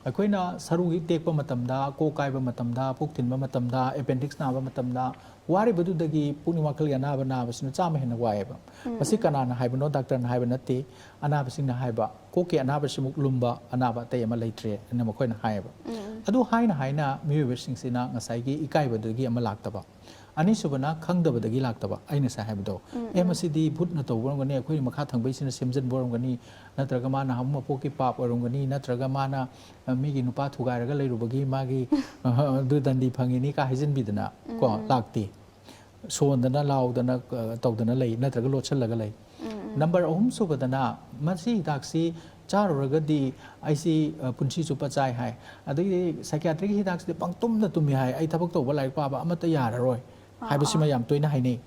ꯑꯩꯈꯣꯏꯅ ꯁꯔꯨ ꯇꯦꯛꯄ ꯃꯇꯝꯗ, ꯀꯣꯛ ꯀꯥꯏꯕ ꯃꯇꯝꯗ, ꯄꯨꯛ ꯊꯤꯟꯕ ꯃꯇꯝꯗ, ꯑꯦꯄꯦꯟꯗꯤꯛꯁ ꯅꯥꯕ ꯃꯇꯝꯗ, ꯋꯥꯔꯤꯕꯗꯨꯗꯒꯤ ꯄꯨꯛꯅꯤꯡ ꯋꯥꯈꯜꯒꯤ ꯑꯅꯥꯕ ꯅꯥꯕꯁꯤꯅ ꯆꯥꯝꯃ ꯍꯦꯟꯅ ꯋꯥꯏꯑꯦꯕ꯫ ꯃꯁꯤ ꯀꯅꯥꯅ ꯍꯥꯏꯕꯅꯣ? ꯗꯥꯛꯇꯔꯅ ꯍꯥꯏꯕ ꯅꯠꯇꯦ꯫ ꯑꯅꯥꯕꯁꯤꯡꯅ ꯍꯥꯏꯕ, "ꯀꯣꯛꯀꯤ ꯑꯅꯥꯕꯁꯤꯃꯨꯛ ꯂꯨꯝꯕ ꯑꯅꯥꯕ ꯑꯇꯩ ꯑꯃ ꯂꯩꯇ꯭ꯔꯦ" ꯍꯥꯏꯅ ꯃꯈꯣꯏꯅ ꯍꯥꯏꯌꯦꯕ꯫ ꯑꯗꯨ ꯍꯥꯏꯅ ꯍꯥꯏꯅ ꯃꯤꯑꯣꯏꯕꯁꯤꯡꯁꯤꯅ ꯉꯁꯥꯏꯒꯤ ꯏꯀꯥꯏꯕꯗꯒꯤ ꯑꯃ ꯂꯥꯛꯇꯕ, ꯑꯅꯤꯁꯨꯕꯅ ꯈꯪꯗꯕꯗꯒꯤ ꯂꯥꯛꯇꯕ꯫ ꯑꯩ ꯉꯁꯥꯏ ꯍꯥꯏꯕꯗꯣ, "ꯑꯦ, ꯃꯁꯤꯗꯤ ꯚꯨꯠꯅ ꯇꯧꯕ ꯑꯣꯏꯔꯝꯒꯅꯤ, ꯑꯩꯈꯣꯏ ꯃꯈꯥ ꯊꯪꯕꯩꯁꯤꯅ ꯁꯦꯝꯖꯤꯟꯕ ꯑꯣꯏꯔꯝꯒꯅꯤ, ꯅꯠꯇ꯭ꯔꯒ ꯃꯥꯅ ꯍꯥꯃꯨ ꯃꯄꯣꯛꯀꯤ ꯄꯥꯞ ꯑꯣꯏꯔꯝꯒꯅꯤ, ꯅꯠꯇ꯭ꯔꯒ ꯃꯥꯅ, ꯑ, ꯃꯤꯒꯤ ꯅꯨꯄꯥ ꯊꯨꯒꯥꯏꯔꯒ ꯂꯩꯔꯨꯕꯒꯤ ꯃꯥꯒꯤ, ꯑ, ꯑꯗꯨ ꯗꯟꯗꯤ ꯐꯪꯉꯤꯅꯤ" ꯀꯥ ꯍꯥꯏꯖꯤꯟꯕꯤꯗꯅ ꯀꯣ ꯂꯥꯛꯇꯦ꯫ ꯁꯣꯟꯗꯅ ꯂꯥꯎꯗꯅ ꯑ, ꯇꯧꯗꯅ ꯂꯩ, ꯅꯠꯇ꯭ꯔꯒ ꯂꯣꯠꯁꯤꯜꯂꯒ ꯂꯩ꯫ ꯅꯝꯕꯔ ꯑꯍꯨꯝ ꯁꯨꯕꯗꯅ ꯃꯁꯤ ꯍꯤꯗꯥꯛꯁꯤ ꯆꯥꯔꯨꯔꯒꯗꯤ ꯑꯩꯁꯤ ꯑ, ꯄꯨꯟꯁꯤ ꯆꯨꯞꯄ ꯆꯥꯏ ꯍꯥꯏ꯫ ꯑꯗꯒꯤꯗꯤ ꯁꯥꯏꯀꯤꯌꯥꯇ꯭ꯔꯤꯛꯀꯤ ꯍꯤꯗꯥꯛꯁꯤꯗꯤ ꯄꯪꯇꯨꯝꯗ ꯇꯨꯝꯃꯤ ꯍꯥꯏ, ꯑꯩ ꯊꯕꯛ ꯇꯧꯕ ꯂꯥꯏꯔꯤꯛ ꯄꯥꯕ ꯑꯃꯠꯇ ꯌꯥꯔꯔꯣꯏ ꯍꯥꯏꯕꯁꯤꯃ ꯌꯥꯝ ꯇꯣꯏꯅ ꯍꯥꯏꯅꯩ꯫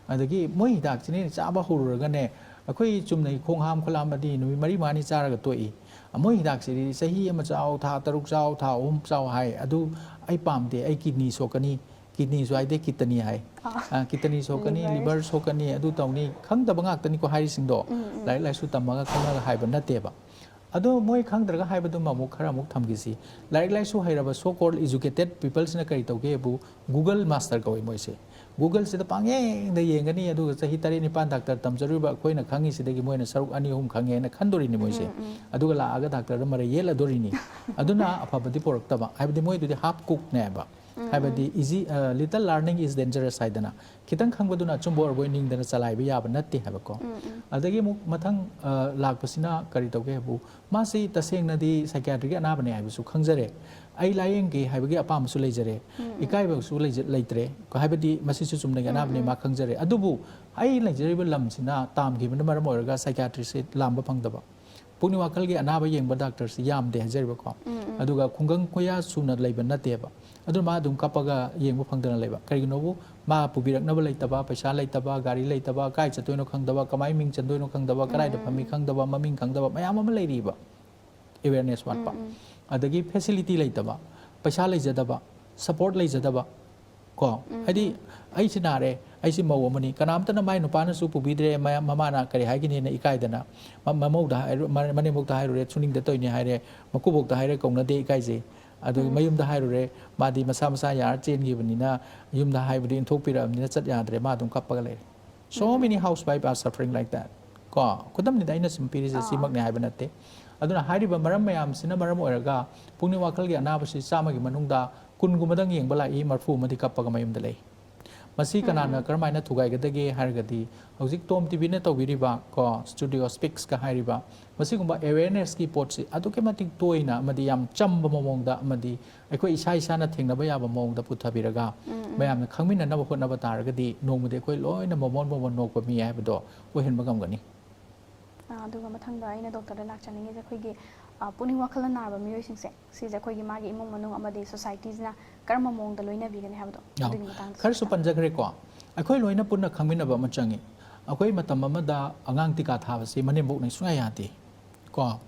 ꯑꯗꯒꯤ ꯃꯣꯏ ꯍꯤꯗꯥꯛꯁꯤꯅ ꯆꯥꯕ ꯍꯧꯔꯨꯔꯒꯅꯦ, ꯑꯩꯈꯣꯏ ꯆꯨꯝꯅꯒꯤ ꯈꯣꯡ ꯍꯥꯝ ꯈꯣꯠꯂꯥꯝꯕꯗꯤ ꯅꯨꯃꯤꯠ ꯃꯔꯤ ꯃꯉꯥꯅꯤ ꯆꯥꯔꯒ ꯇꯣꯛꯏ꯫ ꯃꯣꯏ ꯍꯤꯗꯥꯛꯁꯤꯗꯤ ꯆꯍꯤ ꯑꯃ ꯆꯥꯎ, ꯊꯥ ꯇꯔꯨꯛ ꯆꯥꯎ, ꯊꯥ ꯑꯍꯨꯝ ꯆꯥꯎ ꯍꯥꯏ꯫ ꯑꯗꯨ ꯑꯩ ꯄꯥꯝꯗꯦ, ꯑꯩ ꯀꯤꯗꯅꯤ ꯁꯣꯛꯀꯅꯤ꯫ ꯀꯤꯗꯅꯤꯁꯨ ꯍꯥꯏꯗꯦ, ꯀꯤꯠꯇꯅꯤ ꯍꯥꯏ꯫ ꯑ, ꯀꯤꯠꯇꯅꯤ ꯁꯣꯛꯀꯅꯤ, ꯂꯤꯚꯔ ꯁꯣꯛꯀꯅꯤ, ꯑꯗꯨ ꯇꯧꯅꯤ꯫ ꯈꯪꯗꯕ ꯉꯥꯛꯇꯅꯤꯀꯣ ꯍꯥꯏꯔꯤꯁꯤꯡꯗꯣ꯫ ꯂꯥꯏꯔꯤꯛ ꯂꯥꯏꯁꯨ ꯇꯝꯃꯒ ꯈꯪꯉꯒ ꯍꯥꯏꯕ ꯅꯠꯇꯦꯕ꯫ ꯑꯗꯣ ꯃꯣꯏ ꯈꯪꯗ꯭ꯔꯒ ꯍꯥꯏꯕꯗꯨꯃ ꯑꯃꯨꯛ ꯈꯔ ꯑꯃꯨꯛ ꯊꯝꯈꯤꯁꯤ꯫ ꯂꯥꯏꯔꯤꯛ ꯂꯥꯏꯁꯨ ꯍꯩꯔꯕ so called educated peopleꯁꯤꯅ ꯀꯔꯤ ꯇꯧꯒꯦꯕꯨ Google master ꯀꯧꯏ ꯃꯣꯏꯁꯦ꯫ Googleꯁꯤꯗ ꯄꯥꯡꯌꯦꯡꯗ ꯌꯦꯡꯒꯅꯤ, ꯑꯗꯨꯒ ꯆꯍꯤ ꯇꯔꯦꯠ ꯅꯤꯄꯥꯟ ꯗꯥꯛꯇꯔ ꯇꯝꯖꯔꯨꯕ ꯑꯩꯈꯣꯏꯅ ꯈꯪꯉꯤꯁꯤꯗꯒꯤ ꯃꯣꯏꯅ ꯁꯔꯨꯛ ꯑꯅꯤ ꯑꯍꯨꯝ ꯈꯪꯉꯦꯅ ꯈꯟꯗꯣꯔꯤꯅꯤ ꯃꯣꯏꯁꯦ꯫ ꯑꯗꯨꯒ ꯂꯥꯛꯑꯒ ꯗꯥꯛꯇꯔꯗ ꯃꯔꯩ ꯌꯦꯠꯂꯗꯣꯔꯤꯅꯤ꯫ ꯑꯗꯨꯅ ꯑꯐꯕꯗꯤ ꯄꯣꯔꯛꯇꯕ, ꯍꯥꯏꯕꯗꯤ ꯃꯣꯏꯗꯨꯗꯤ half cookꯅꯦꯕ꯫ ꯍꯥꯏꯕꯗꯤ easy, ꯑ, little learning is dangerous ꯍꯥꯏꯗꯅ, ꯈꯤꯇꯪ ꯈꯪꯕꯗꯨꯅ ꯑꯆꯨꯝꯕ ꯑꯣꯏꯔꯕꯣꯏ ꯅꯤꯡꯗꯅ ꯆꯂꯥꯏꯕ ꯌꯥꯕ ꯅꯠꯇꯦ ꯍꯥꯏꯕꯀꯣ꯫ ꯑꯗꯒꯤ ꯑꯃꯨꯛ ꯃꯊꯪ ꯑ, ꯂꯥꯛꯄꯁꯤꯅ ꯀꯔꯤ ꯇꯧꯒꯦ ꯍꯥꯏꯕꯨ, ꯃꯥꯁꯤ ꯇꯁꯦꯡꯅꯗꯤ psychiatricꯀꯤ ꯑꯅꯥꯕꯅꯦ ꯍꯥꯏꯕꯁꯨ ꯈꯪꯖꯔꯦ꯫ ꯑꯩ ꯂꯥꯏꯌꯦꯡꯒꯦ ꯍꯥꯏꯕꯒꯤ ꯑꯄꯥꯝꯕꯁꯨ ꯂꯩꯖꯔꯦ꯫ ꯏꯀꯥꯏꯕꯁꯨ ꯂꯩꯖ-, ꯂꯩꯇ꯭ꯔꯦ꯫ ꯍꯥꯏꯕꯗꯤ ꯃꯁꯤꯁꯨ ꯆꯨꯝꯅꯒꯤ ꯑꯅꯥꯕꯅꯤ, ꯃꯥ ꯈꯪꯖꯔꯦ꯫ ꯑꯗꯨꯕꯨ ꯑꯩ ꯂꯩꯖꯔꯤꯕ ꯂꯝꯁꯤꯅ ꯇꯥꯝꯈꯤꯕꯅ ꯃꯔꯝ ꯑꯣꯏꯔꯒ psychiatristꯁꯦ ꯂꯥꯝꯕ ꯐꯪꯗꯕ꯫ ꯄꯨꯛꯅꯤꯡ ꯋꯥꯈꯜꯒꯤ ꯑꯅꯥꯕ ꯌꯦꯡꯕ ꯗꯥꯛꯇꯔꯁꯤ ꯌꯥꯝꯗꯦ ꯍꯥꯏꯖꯔꯤꯕꯀꯣ꯫ ꯑꯗꯨꯒ ꯈꯨꯡꯒꯪ ꯀꯣꯌꯥ ꯁꯨꯅ ꯂꯩꯕ ꯅꯠꯇꯦꯕ꯫ ꯑꯗꯨꯅ ꯃꯥ ꯑꯗꯨꯝ ꯀꯞꯄꯒ ꯌꯦꯡꯕ ꯐꯪꯗꯅ ꯂꯩꯕ꯫ ꯀꯔꯤꯒꯤꯅꯣꯕꯨ, ꯃꯥ ꯄꯨꯕꯤꯔꯛꯅꯕ ꯂꯩꯇꯕ, ꯄꯩꯁꯥ ꯂꯩꯇꯕ, ꯒꯥꯔꯤ ꯂꯩꯇꯕ, ꯀꯥꯏ ꯆꯠꯇꯣꯏꯅꯣ ꯈꯪꯗꯕ, ꯀꯃꯥꯏ ꯃꯤꯡ ꯆꯟꯗꯣꯏꯅꯣ ꯈꯪꯗꯕ, ꯀꯗꯥꯏꯗ ꯐꯝꯃꯤ ꯈꯪꯗꯕ, ꯃꯃꯤꯡ ꯈꯪꯗꯕ ꯃꯌꯥꯝ ꯑꯃ ꯂꯩꯔꯤꯕ꯫ Awareness ꯋꯥꯠꯄ꯫ ꯑꯗꯒꯤ facility ꯂꯩꯇꯕ, ꯄꯩꯁꯥ ꯂꯩꯖꯗꯕ, support ꯂꯩꯖꯗꯕ꯫ ꯀꯣ? ꯍꯥꯏꯗꯤ, ꯑꯩꯁꯤ ꯅꯥꯔꯦ, ꯑꯩꯁꯤ ꯃꯧ ꯑꯃꯅꯤ, ꯀꯅꯥꯝꯇꯅ ꯃꯥꯏ ꯅꯨꯄꯥꯅꯁꯨ ꯄꯨꯕꯤꯗ꯭ꯔꯦ, ꯃꯌꯥꯝ, ꯃꯃꯥꯅ ꯀꯔꯤ ꯍꯥꯏꯒꯅꯤꯅ ꯏꯀꯥꯏꯗꯅ, ꯃ-, ꯃꯃꯧꯗ ꯍꯥꯏꯔꯨ-, ꯃ-, ꯃꯅꯦꯝꯕꯣꯛꯇ ꯍꯥꯏꯔꯨꯔꯦ, ꯁꯨꯅꯤꯡꯗ ꯇꯧꯔꯤꯅꯤ ꯍꯥꯏꯔꯦ, ꯃꯀꯨꯕꯣꯛꯇ ꯍꯥꯏꯔꯦ, ꯀꯧꯅꯗꯦ, ꯏꯀꯥꯏꯖꯩ꯫ ꯑꯗꯨ ꯃꯌꯨꯝꯗ ꯍꯥꯏꯔꯨꯔꯦ, ꯃꯥꯗꯤ ꯃꯁꯥ ꯃꯁꯥ ꯌꯥꯔ ꯆꯦꯟꯈꯤꯕꯅꯤꯅ, ꯌꯨꯝꯗ ꯍꯥꯏꯕꯗꯤ ꯏꯟꯊꯣꯛꯄꯤꯔꯛꯑꯕꯅꯤꯅ ꯆꯠ ꯌꯥꯗ꯭ꯔꯦ, ꯃꯥ ꯑꯗꯨꯝ ꯀꯞꯄꯒ ꯂꯩꯔꯦ꯫ So many housewife are suffering like that. ꯀꯣ? ꯈꯨꯗꯝꯅꯤꯗ ꯑꯩꯅ ꯁꯨꯝ ꯄꯤꯔꯤꯁꯦ, ꯁꯤꯃꯛꯅꯦ ꯍꯥꯏꯕ ꯅꯠꯇꯦ꯫ ꯑꯗꯨꯅ ꯍꯥꯏꯔꯤꯕ ꯃꯔꯝ ꯃꯌꯥꯝꯁꯤꯅ ꯃꯔꯝ ꯑꯣꯏꯔꯒ ꯄꯨꯛꯅꯤꯡ ꯋꯥꯈꯜꯒꯤ ꯑꯅꯥꯕꯁꯤ ꯆꯥꯝꯃꯒꯤ ꯃꯅꯨꯡꯗ ꯀꯨꯟꯒꯨꯝꯕꯗꯪ ꯌꯦꯡꯕ ꯂꯥꯛꯏ, ꯃꯔꯐꯨ ꯑꯃꯗꯤ ꯀꯞꯄꯒ ꯃꯌꯨꯝꯗ ꯂꯩ꯫ ꯃꯁꯤ ꯀꯅꯥꯅ ꯀꯔꯝꯍꯥꯏꯅ ꯊꯨꯒꯥꯏꯒꯗꯒꯦ ꯍꯥꯏꯔꯒꯗꯤ, ꯍꯧꯖꯤꯛ ꯇꯣꯝ ꯇꯤꯚꯤꯅ ꯇꯧꯕꯤꯔꯤꯕ ꯀꯣ, ꯁ꯭ꯇꯨꯗꯤꯑꯣ ꯁ꯭ꯄꯤꯛꯁꯀ ꯍꯥꯏꯔꯤꯕ, ꯃꯁꯤꯒꯨꯝꯕ ꯑꯦꯋꯦꯔꯅꯦꯁꯀꯤ ꯄꯣꯠꯁꯤ ꯑꯗꯨꯛꯀꯤ ꯃꯇꯤꯛ ꯇꯣꯏꯅ ꯑꯃꯗꯤ ꯌꯥꯝ ꯆꯝꯕ ꯃꯑꯣꯡꯗ ꯑꯃꯗꯤ ꯑꯩꯈꯣꯏ ꯏꯁꯥ ꯏꯁꯥꯅ ꯊꯦꯡꯅꯕ ꯌꯥꯕ ꯃꯑꯣꯡꯗ ꯄꯨꯊꯕꯤꯔꯒ ꯃꯌꯥꯝꯅ ꯈꯪꯃꯤꯟꯅꯅꯕ ꯍꯣꯠꯅꯕ ꯇꯥꯔꯒꯗꯤ ꯅꯣꯡꯃꯗꯤ ꯑꯩꯈꯣꯏ ꯂꯣꯏꯅ ꯃꯣꯃꯣꯟ ꯃꯣꯃꯣꯟ ꯅꯣꯛꯄ ꯃꯤ ꯍꯥꯏꯕꯗꯣ ꯑꯣꯏꯍꯟꯕ ꯉꯝꯒꯅꯤ꯫ ꯑꯥ, ꯑꯗꯨꯒ ꯃꯊꯪꯗ ꯑꯩꯅ ꯗꯣꯛꯇꯔꯗ ꯂꯥꯛꯆꯅꯤꯡꯉꯤꯁꯦ ꯑꯩꯈꯣꯏꯒꯤ, ꯑꯥ, ꯄꯨꯛꯅꯤꯡ ꯋꯥꯈꯜ ꯅꯥꯔꯕ ꯃꯤꯑꯣꯏꯁꯤꯡꯁꯦ, ꯁꯤꯁꯦ ꯑꯩꯈꯣꯏꯒꯤ ꯃꯥꯒꯤ ꯏꯃꯨꯡ ꯃꯅꯨꯡ ꯑꯃꯗꯤ ꯁꯣꯁꯥꯏꯇꯤꯁꯤꯅ ꯀꯔꯝꯕ ꯃꯑꯣꯡꯗ ꯂꯣꯏꯅꯕꯤꯒꯅꯤ ꯍꯥꯏꯕꯗꯣ, ꯑꯥꯎ꯫ ꯑꯗꯨꯒꯤ ꯃꯇꯥꯡꯗꯁꯨ ꯈꯔꯁꯨ ꯈꯤꯇꯪ ꯄꯟꯖꯈ꯭ꯔꯦꯀꯣ꯫ ꯑꯩꯈꯣꯏ ꯂꯣꯏꯅ ꯄꯨꯟꯅ ꯈꯪꯃꯤꯟꯅꯕ ꯑꯃ ꯆꯪꯉꯤ꯫ ꯑꯩꯈꯣꯏ ꯃꯇꯝ ꯑꯃꯗ ꯑꯉꯥꯡ ꯇꯤꯀꯥ ꯊꯥꯕꯁꯤ ꯃꯅꯦꯝꯕꯣꯛꯅ ꯁꯨꯡꯌꯥ ꯌꯥꯗꯦ ꯀꯣ꯫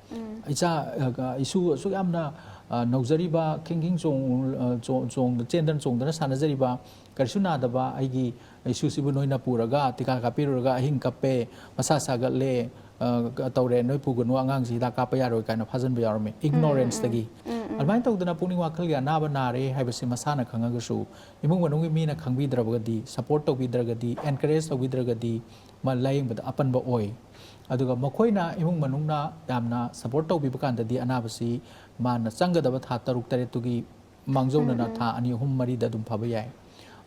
ꯏꯆꯥ, ꯑ, ꯏꯁꯨ ꯑꯁꯨꯛ ꯌꯥꯝꯅ, ꯑ, ꯅꯧꯖꯔꯤꯕ, ꯈꯤꯡ ꯈꯤꯡ ꯆꯣꯡ-, ꯑ, ꯆꯣ-, ꯆꯣꯡꯗ-, ꯆꯦꯟꯗꯅ ꯆꯣꯡꯗꯅ ꯁꯥꯟꯅꯖꯔꯤꯕ, ꯀꯔꯤꯁꯨ ꯅꯥꯗꯕ ꯑꯩꯒꯤ ꯏꯁꯨꯁꯤꯕꯨ ꯅꯣꯏꯅ ꯄꯨꯔꯒ ꯇꯤꯀꯥ ꯀꯥꯞꯄꯤꯔꯨꯔꯒ ꯑꯍꯤꯡ ꯀꯞꯄꯦ, ꯃꯁꯥ ꯁꯥꯒꯠꯂꯦ, ꯑ, ꯇꯧꯔꯦ, ꯅꯣꯏ ꯄꯨꯒꯅꯨ, ꯑꯉꯥꯡꯁꯤ ꯍꯤꯗꯥꯛ ꯀꯥꯞꯄ ꯌꯥꯔꯣꯏ ꯀꯥꯏꯅ ꯐꯥꯖꯤꯟꯕ ꯌꯥꯎꯔꯝꯃꯤ, ꯏꯒꯅꯣꯔꯦꯟꯁꯇꯒꯤ꯫ ꯑꯗꯨꯃꯥꯏꯅ ꯇꯧꯗꯅ ꯄꯨꯛꯅꯤꯡ ꯋꯥꯈꯜꯒꯤ ꯑꯅꯥꯕ ꯅꯥꯔꯦ ꯍꯥꯏꯕꯁꯤ ꯃꯁꯥꯅ ꯈꯪꯉꯒꯁꯨ ꯏꯃꯨꯡ ꯃꯅꯨꯡꯒꯤ ꯃꯤꯅ ꯈꯪꯕꯤꯗ꯭ꯔꯕꯒꯗꯤ, ꯁꯄꯣꯔꯠ ꯇꯧꯕꯤꯗ꯭ꯔꯒꯗꯤ, ꯑꯦꯟꯀꯔꯦꯖ ꯇꯧꯕꯤꯗ꯭ꯔꯒꯗꯤ ꯃꯥ ꯂꯥꯏꯌꯦꯡꯕꯗ ꯑꯄꯟꯕ ꯑꯣꯏ꯫ ꯑꯗꯨꯒ ꯃꯈꯣꯏꯅ, ꯏꯃꯨꯡ ꯃꯅꯨꯡꯅ ꯌꯥꯝꯅ ꯁꯄꯣꯔꯠ ꯇꯧꯕꯤꯕ ꯀꯥꯟꯗꯗꯤ ꯑꯅꯥꯕꯁꯤ ꯃꯥꯅ ꯆꯪꯒꯗꯕ ꯊꯥ ꯇꯔꯨꯛ ꯇꯔꯦꯠꯇꯨꯒꯤ ꯃꯥꯡꯖꯧꯅꯅ ꯊꯥ ꯑꯅꯤ, ꯑꯍꯨꯝ, ꯃꯔꯤꯗ ꯑꯗꯨꯝ ꯐꯕ ꯌꯥꯏ꯫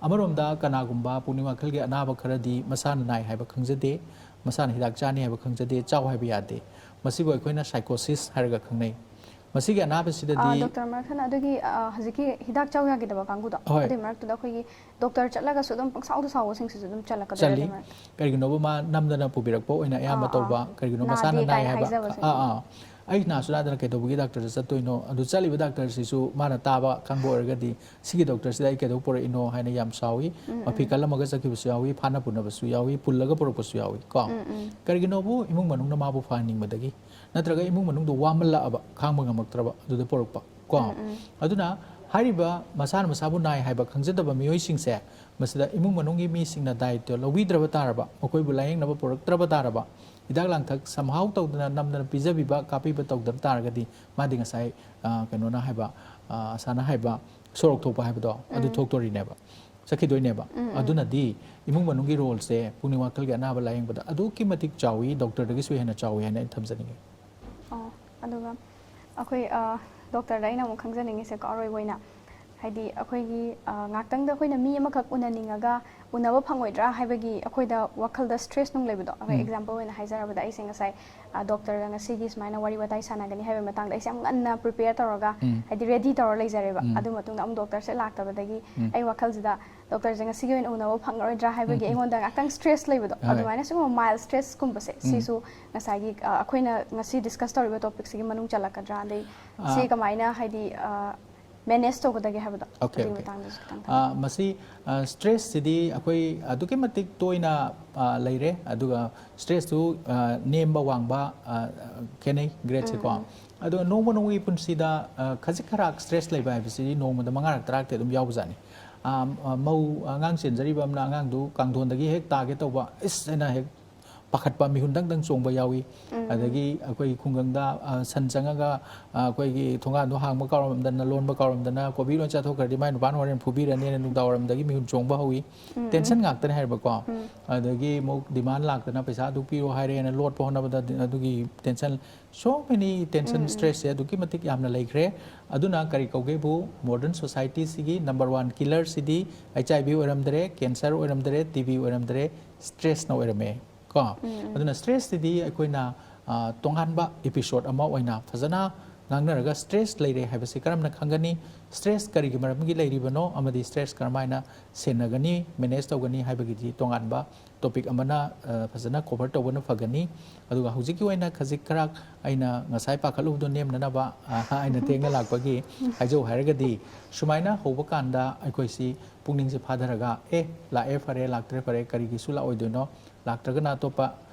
ꯑꯃꯔꯣꯝꯗ ꯀꯅꯥꯒꯨꯝꯕ ꯄꯨꯛꯅꯤꯡ ꯋꯥꯈꯜꯒꯤ ꯑꯅꯥꯕ ꯈꯔꯗꯤ ꯃꯁꯥꯅ ꯅꯥꯏ ꯍꯥꯏꯕ ꯈꯪꯖꯗꯦ, ꯃꯁꯥꯅ ꯍꯤꯗꯥꯛ ꯆꯥꯅꯤ ꯍꯥꯏꯕ ꯈꯪꯖꯗꯦ, ꯆꯥꯎ ꯍꯥꯏꯕ ꯌꯥꯗꯦ꯫ ꯃꯁꯤꯕꯨ ꯑꯩꯈꯣꯏꯅ ꯁꯥꯏꯀꯣꯁꯤꯁ ꯍꯥꯏꯔꯒ ꯈꯪꯅꯩ꯫ ꯃꯁꯤꯒꯤ ꯑꯅꯥꯕꯁꯤꯗꯗꯤ ꯗꯣꯛꯇꯔ ꯃꯔꯛ ꯊꯟꯅ ꯑꯗꯨꯒꯤ, ꯑ, ꯍꯧꯖꯤꯛꯀꯤ ꯍꯤꯗꯥꯛ ꯆꯥꯎ ꯌꯥꯈꯤꯗꯕ ꯀꯥꯡꯕꯨꯗꯣ, ꯍꯣꯏ꯫ ꯑꯗꯨꯒꯤ ꯃꯔꯛꯇꯨꯗ ꯑꯩꯈꯣꯏꯒꯤ ꯗꯣꯛꯇꯔ ꯆꯠꯂꯒꯁꯨ ꯑꯗꯨꯝ ꯄꯪꯁꯥꯎꯗ ꯁꯥꯎꯕꯁꯤꯡꯁꯤꯁꯨ ꯑꯗꯨꯝ ꯆꯠꯂꯛꯀꯗꯣꯏꯔꯥ ꯆꯠꯂꯤ꯫ ꯑꯗꯨꯒꯤ ꯃꯔꯛꯇ? ꯀꯔꯤꯒꯤꯅꯣꯕ ꯃꯥ ꯅꯝꯗꯅ ꯄꯨꯕꯤꯔꯛꯄ ꯑꯣꯏꯅ ꯑꯌꯥꯝꯕ ꯑꯥ, ꯇꯧꯕ, ꯑꯥ꯫ ꯀꯔꯤꯒꯤꯅꯣ ꯅꯥꯗꯦ ꯃꯁꯥꯅ ꯅꯥꯏ ꯀꯥꯏꯅ ꯍꯥꯏꯕ, ꯍꯥꯏꯖꯕꯁꯤꯡꯗꯣ꯫ ꯑꯥ, ꯑꯥ, ꯑꯩ ꯅꯥꯁꯨ ꯅꯥꯗꯅ ꯀꯩꯗꯧꯕꯒꯤ ꯗꯥꯛꯇꯔꯗ ꯆꯠꯇꯣꯏꯅꯣ? ꯑꯗꯨ ꯆꯠꯂꯤꯕ ꯗꯥꯛꯇꯔꯁꯤꯁꯨ ꯃꯥꯅ ꯇꯥꯕ ꯈꯪꯕ ꯑꯣꯏꯔꯒꯗꯤ, "ꯁꯤꯒꯤ ꯗꯣꯛꯇꯔꯁꯤꯗ ꯑꯩ ꯀꯩꯗꯧ ꯄꯨꯔꯛꯏꯅꯣ?" ꯍꯥꯏꯅ ꯌꯥꯝ ꯁꯥꯎꯏ꯫ ꯃꯐꯤ ꯀꯜꯂꯝꯃꯒ ꯆꯠꯈꯤꯕꯁꯨ ꯌꯥꯎꯏ, ꯐꯥꯅ ꯄꯨꯅꯕꯁꯨ ꯌꯥꯎꯏ, ꯄꯨꯜꯂꯒ ꯄꯨꯔꯛꯄꯁꯨ ꯌꯥꯎꯏ ꯀꯣ꯫ ꯀꯔꯤꯒꯤꯅꯣꯕꯨ ꯏꯃꯨꯡ ꯃꯅꯨꯡꯅ ꯃꯥꯕꯨ ꯐꯍꯟꯅꯤꯡꯕꯗꯒꯤ, ꯅꯠꯇ꯭ꯔꯒ ꯏꯃꯨꯡ ꯃꯅꯨꯡꯗꯣ ꯋꯥꯃꯜꯂꯛꯑꯕ, ꯈꯥꯡꯕ ꯉꯝꯃꯛꯇ꯭ꯔꯕ, ꯑꯗꯨꯗ ꯄꯨꯔꯛꯄ ꯀꯣ꯫ ꯑꯗꯨꯅ ꯍꯥꯏꯔꯤꯕ ꯃꯁꯥꯅ ꯃꯁꯥꯕꯨ ꯅꯥꯏ ꯍꯥꯏꯕ ꯈꯪꯖꯗꯕ ꯃꯤꯑꯣꯏꯁꯤꯡꯁꯦ, ꯃꯁꯤꯗ ꯏꯃꯨꯡ ꯃꯅꯨꯡꯒꯤ ꯃꯤꯁꯤꯡꯅ ꯗꯥꯏꯇ꯭ꯋ ꯂꯧꯕꯤꯗ꯭ꯔꯕ ꯇꯥꯔꯕ, ꯃꯈꯣꯏꯕꯨ ꯂꯥꯌꯦꯡꯅꯕ ꯄꯨꯔꯛꯇ꯭ꯔꯕ ꯇꯥꯔꯕ, ꯍꯤꯗꯥꯛ ꯂꯥꯡꯊꯛ ꯁꯝꯍꯥꯎ ꯇꯧꯗꯅ ꯅꯝꯗꯅ ꯄꯤꯖꯕꯤꯕ ꯀꯥꯞꯄꯤꯕ ꯇꯧꯗꯕ ꯇꯥꯔꯒꯗꯤ, ꯃꯥꯗꯤ ꯉꯁꯥꯏ, ꯑ, ꯀꯩꯅꯣꯅ ꯍꯥꯏꯕ, ꯑ, ꯑꯁꯥꯅ ꯍꯥꯏꯕ ꯁꯣꯔꯣꯛ ꯊꯣꯛꯄ ꯍꯥꯏꯕꯗꯣ ꯑꯗꯨ ꯊꯣꯛꯇꯣꯔꯤꯅꯦꯕ, ꯆꯠꯈꯤꯗꯣꯏꯅꯦꯕ꯫ ꯑꯗꯨꯅꯗꯤ ꯏꯃꯨꯡ ꯃꯅꯨꯡꯒꯤ ꯔꯣꯜꯁꯦ ꯄꯨꯛꯅꯤꯡ ꯋꯥꯈꯜꯒꯤ ꯑꯅꯥꯕ ꯂꯥꯌꯦꯡꯕꯗ ꯑꯗꯨꯛꯀꯤ ꯃꯇꯤꯛ ꯆꯥꯎꯏ, ꯗꯣꯛꯇꯔꯗꯒꯤꯁꯨ ꯍꯦꯟꯅ ꯆꯥꯎꯏ ꯍꯥꯏꯅ ꯑꯩꯅ ꯊꯝꯖꯅꯤꯡꯉꯤ꯫ ꯑꯣ, ꯑꯗꯨꯒ ꯑꯩꯈꯣꯏ, ꯑ, ꯗꯣꯛꯇꯔꯗ ꯑꯩꯅ ꯑꯃꯨꯛ ꯈꯪꯖꯅꯤꯡꯉꯤꯁꯦꯀꯣ, ꯑꯔꯣꯏꯕ ꯑꯣꯏꯅ ꯍꯥꯏꯗꯤ ꯑꯩꯈꯣꯏꯒꯤ ꯑ, ꯉꯥꯛꯇꯪꯗ ꯑꯩꯈꯣꯏꯅ ꯃꯤ ꯑꯃꯈꯛ ꯎꯅꯅꯤꯡꯉꯒ ꯎꯅꯕ ꯐꯪꯉꯣꯏꯗ꯭ꯔꯥ ꯍꯥꯏꯕꯒꯤ ꯑꯩꯈꯣꯏꯗ ꯋꯥꯈꯜꯗ ꯁ꯭ꯇ꯭ꯔꯦꯁ ꯅꯨꯡ ꯂꯩꯕꯗꯣ꯫ ꯑꯩꯈꯣꯏ ꯑꯦꯛꯖꯥꯝꯄꯜ ꯑꯣꯏꯅ ꯍꯥꯏꯖꯔꯕꯗ, ꯑꯩꯁꯦ ꯉꯁꯥꯏ ꯗꯣꯛꯇꯔꯒ ꯉꯁꯤꯒꯤ ꯁꯨꯃꯥꯏꯅ ꯋꯥꯔꯤ ꯋꯥꯇꯥꯏ ꯁꯥꯟꯅꯒꯅꯤ ꯍꯥꯏꯕꯒꯤ ꯃꯇꯥꯡꯗ ꯑꯩꯁꯦ ꯌꯥꯝ ꯉꯟꯅ ꯄ꯭ꯔꯤꯄꯦꯌꯔ ꯇꯧꯔꯒ, ꯍꯥꯏꯗꯤ ꯔꯦꯗꯤ ꯇꯧꯔ ꯂꯩꯖꯔꯦꯕ꯫ ꯑꯗꯨ ꯃꯇꯨꯡꯗ ꯑꯃꯨꯛ ꯗꯣꯛꯇꯔꯁꯦ ꯂꯥꯛꯇꯕꯗꯒꯤ ꯑꯩ ꯋꯥꯈꯜꯁꯤꯗ ꯗꯣꯛꯇꯔꯁꯦ ꯉꯁꯤꯒꯤ ꯑꯣꯏꯅ ꯎꯅꯕ ꯐꯪꯉꯔꯣꯏꯗ꯭ꯔꯥ ꯍꯥꯏꯕꯒꯤ ꯑꯩꯉꯣꯟꯗ ꯉꯥꯛꯇꯪ ꯁ꯭ꯇ꯭ꯔꯦꯁ ꯂꯩꯕꯗꯣ꯫ ꯍꯣꯏ꯫ ꯑꯗꯨꯃꯥꯏꯅ ꯁꯤꯒꯨꯝꯕ ꯃꯥꯏꯜ ꯁ꯭ꯇ꯭ꯔꯦꯁꯀꯨꯝꯕꯁꯦ ꯁꯤꯁꯨ ꯉꯁꯥꯏꯒꯤ ꯑ, ꯑꯩꯈꯣꯏꯅ ꯉꯁꯤ ꯗꯤꯁꯀꯁ ꯇꯧꯔꯤꯕ ꯇꯣꯄꯤꯛꯁꯤꯒꯤ ꯃꯅꯨꯡ ꯆꯜꯂꯛꯀꯗ꯭ꯔꯥ? ꯑꯗꯩ ꯁꯤ ꯀꯃꯥꯏꯅ ꯍꯥꯏꯗꯤ ꯃꯦꯅꯦꯖ ꯇꯧꯒꯗꯒꯦ ꯍꯥꯏꯕꯗꯣ? Okay, ꯑꯗꯨꯒꯤ okay꯫ ꯃꯇꯥꯡꯗꯁꯨ ꯈꯤꯇꯪ ꯑ, ꯊꯝꯕꯤꯌꯨ꯫ ꯃꯁꯤ ꯁ꯭ꯇ꯭ꯔꯦꯁꯁꯤꯗꯤ ꯑꯩꯈꯣꯏ ꯑꯗꯨꯛꯀꯤ ꯃꯇꯤꯛ ꯇꯣꯏꯅ ꯑ, ꯂꯩꯔꯦ꯫ ꯑꯗꯨꯒ ꯁ꯭ꯇ꯭ꯔꯦꯁꯇꯨ ꯑ, ꯅꯦꯝꯕ ꯋꯥꯡꯕ ꯑ, ꯈꯦꯠꯅꯩ ꯒ꯭ꯔꯦꯗꯁꯦꯀꯣ꯫ ꯑꯗꯨꯒ ꯅꯣꯡꯃ ꯅꯣꯡꯃꯒꯤ ꯄꯨꯟꯁꯤꯗ ꯑ, ꯈꯖꯤꯛ ꯈꯔꯥꯛ ꯁ꯭ꯇ꯭ꯔꯦꯁ ꯂꯩꯕ ꯍꯥꯏꯕꯁꯤꯗꯤ ꯅꯣꯡꯃꯗ ꯃꯉꯥꯔꯛ ꯇꯔꯥꯔꯛꯇꯤ ꯑꯗꯨꯝ ꯌꯥꯎꯕꯖꯥꯠꯅꯤ꯫ ꯑ, ꯑ, ꯃꯧ ꯑꯉꯥꯡ ꯆꯦꯟꯖꯔꯤꯕ ꯑꯃꯅ ꯑꯉꯥꯡꯗꯨ ꯀꯥꯡꯊꯣꯟꯗꯒꯤ ꯍꯦꯛ ꯇꯥꯒꯦ ꯇꯧꯕ, ꯏꯁ ꯍꯥꯏꯅ ꯍꯦꯛ ꯄꯥꯈꯠꯄ, ꯃꯤꯍꯨꯟ ꯗꯪ ꯗꯪ ꯆꯣꯡꯕ ꯌꯥꯎꯏ꯫ ꯑꯗꯒꯤ ꯑꯩꯈꯣꯏꯒꯤ ꯈꯨꯡꯒꯪꯗ ꯑ, ꯁꯟ ꯆꯪꯉꯒ ꯑ, ꯑꯩꯈꯣꯏꯒꯤ ꯊꯣꯡꯒꯥꯟꯗꯣ ꯍꯥꯡꯕ ꯀꯥꯎꯔꯝꯗꯅ, ꯂꯣꯟꯕ ꯀꯥꯎꯔꯝꯗꯅ ꯀꯣꯕꯤ ꯂꯣꯏ ꯆꯥꯊꯣꯛꯈ꯭ꯔꯗꯤ ꯃꯥꯏ ꯅꯨꯄꯥꯅ ꯍꯣꯔꯦꯟ ꯐꯨꯕꯤꯔꯅꯤꯅ ꯅꯨꯡꯗꯥꯡ ꯋꯥꯏꯔꯝꯗꯒꯤ ꯃꯤꯍꯨꯟ ꯆꯣꯡꯕ ꯍꯧꯏ꯫ ꯇꯦꯟꯁꯟ ꯉꯥꯛꯇꯅꯦ ꯍꯥꯏꯔꯤꯕꯀꯣ꯫ ꯑꯗꯒꯤ ꯑꯃꯨꯛ ꯗꯤꯃꯥꯟ ꯂꯥꯛꯇꯅ ꯄꯩꯁꯥ ꯑꯗꯨ ꯄꯤꯔꯣ ꯍꯥꯏꯔꯦꯅ ꯂꯣꯠꯄ ꯍꯣꯠꯅꯕꯗ ꯑꯗꯨꯒꯤ ꯇꯦꯟꯁꯟ, so many tension, ꯁ꯭ꯇ꯭ꯔꯦꯁꯁꯦ ꯑꯗꯨꯛꯀꯤ ꯃꯇꯤꯛ ꯌꯥꯝꯅ ꯂꯩꯈ꯭ꯔꯦ꯫ ꯑꯗꯨꯅ ꯀꯔꯤ ꯀꯧꯒꯦꯕꯨ, ꯃꯣꯗꯔꯟ ꯁꯣꯁꯥꯏꯇꯤꯁꯤꯒꯤ ꯅꯝꯕꯔ ꯋꯥꯟ ꯀꯤꯂꯔꯁꯤꯗꯤ ꯑꯩꯆ ꯑꯥꯏ ꯚꯤ ꯑꯣꯏꯔꯝꯗ꯭ꯔꯦ, ꯀꯦꯟꯁꯔ ꯑꯣꯏꯔꯝꯗ꯭ꯔꯦ, ꯇꯤ ꯕꯤ ꯑꯣꯏꯔꯝꯗ꯭ꯔꯦ, ꯁ꯭ꯇ꯭ꯔꯦꯁꯅ ꯑꯣꯏꯔꯝꯃꯦ ꯀꯣ꯫ ꯑꯗꯨꯅ ꯁ꯭ꯇ꯭ꯔꯦꯁꯁꯤꯗꯤ ꯑꯩꯈꯣꯏꯅ ꯑ, ꯇꯣꯉꯥꯟꯕ ꯏꯄꯤꯁꯣꯗ ꯑꯃ ꯑꯣꯏꯅ ꯐꯖꯅ ꯉꯥꯡꯅꯔꯒ ꯁ꯭ꯇ꯭ꯔꯦꯁ ꯂꯩꯔꯦ ꯍꯥꯏꯕꯁꯤ ꯀꯔꯝꯅ ꯈꯪꯒꯅꯤ, ꯁ꯭ꯇ꯭ꯔꯦꯁ ꯀꯔꯤꯒꯤ ꯃꯔꯝꯒꯤ ꯂꯩꯔꯤꯕꯅꯣ ꯑꯃꯗꯤ ꯁ꯭ꯇ꯭ꯔꯦꯁ ꯀꯔꯝꯍꯥꯏꯅ ꯁꯦꯟꯅꯒꯅꯤ, ꯃꯦꯅꯦꯖ ꯇꯧꯒꯅꯤ ꯍꯥꯏꯕꯒꯤꯗꯤ ꯇꯣꯉꯥꯟꯕ ꯇꯣꯄꯤꯛ ꯑꯃꯅ ꯑ, ꯐꯖꯅ ꯀꯣꯚꯔ ꯇꯧꯕꯅ ꯐꯒꯅꯤ꯫ ꯑꯗꯨꯒ ꯍꯧꯖꯤꯛꯀꯤ ꯑꯣꯏꯅ ꯈꯖꯤꯛ ꯈꯔ ꯑꯩꯅ ꯉꯁꯥꯏ ꯄꯥꯈꯠꯂꯨꯕꯗꯣ ꯅꯦꯝꯅꯅꯕ ꯑ, ꯑꯩꯅ ꯊꯦꯡꯅ ꯂꯥꯛꯄꯒꯤ ꯍꯥꯏꯖꯧ ꯍꯥꯏꯔꯒꯗꯤ, ꯁꯨꯃꯥꯏꯅ ꯍꯧꯕ ꯀꯥꯟꯗ ꯑꯩꯈꯣꯏꯁꯤ ꯄꯨꯛꯅꯤꯡꯁꯦ ꯐꯥꯊꯔꯒ, ꯑꯦ, ꯂꯥꯛꯑꯦ, ꯐꯔꯦ, ꯂꯥꯛꯇ꯭ꯔꯦ, ꯐꯔꯦ, ꯀꯔꯤꯒꯤ ꯏꯁꯨ ꯂꯥꯛꯑꯣꯏꯗꯣꯏꯅꯣ? ꯂꯥꯛꯇ꯭ꯔꯒꯅ ꯑꯇꯣꯞꯄ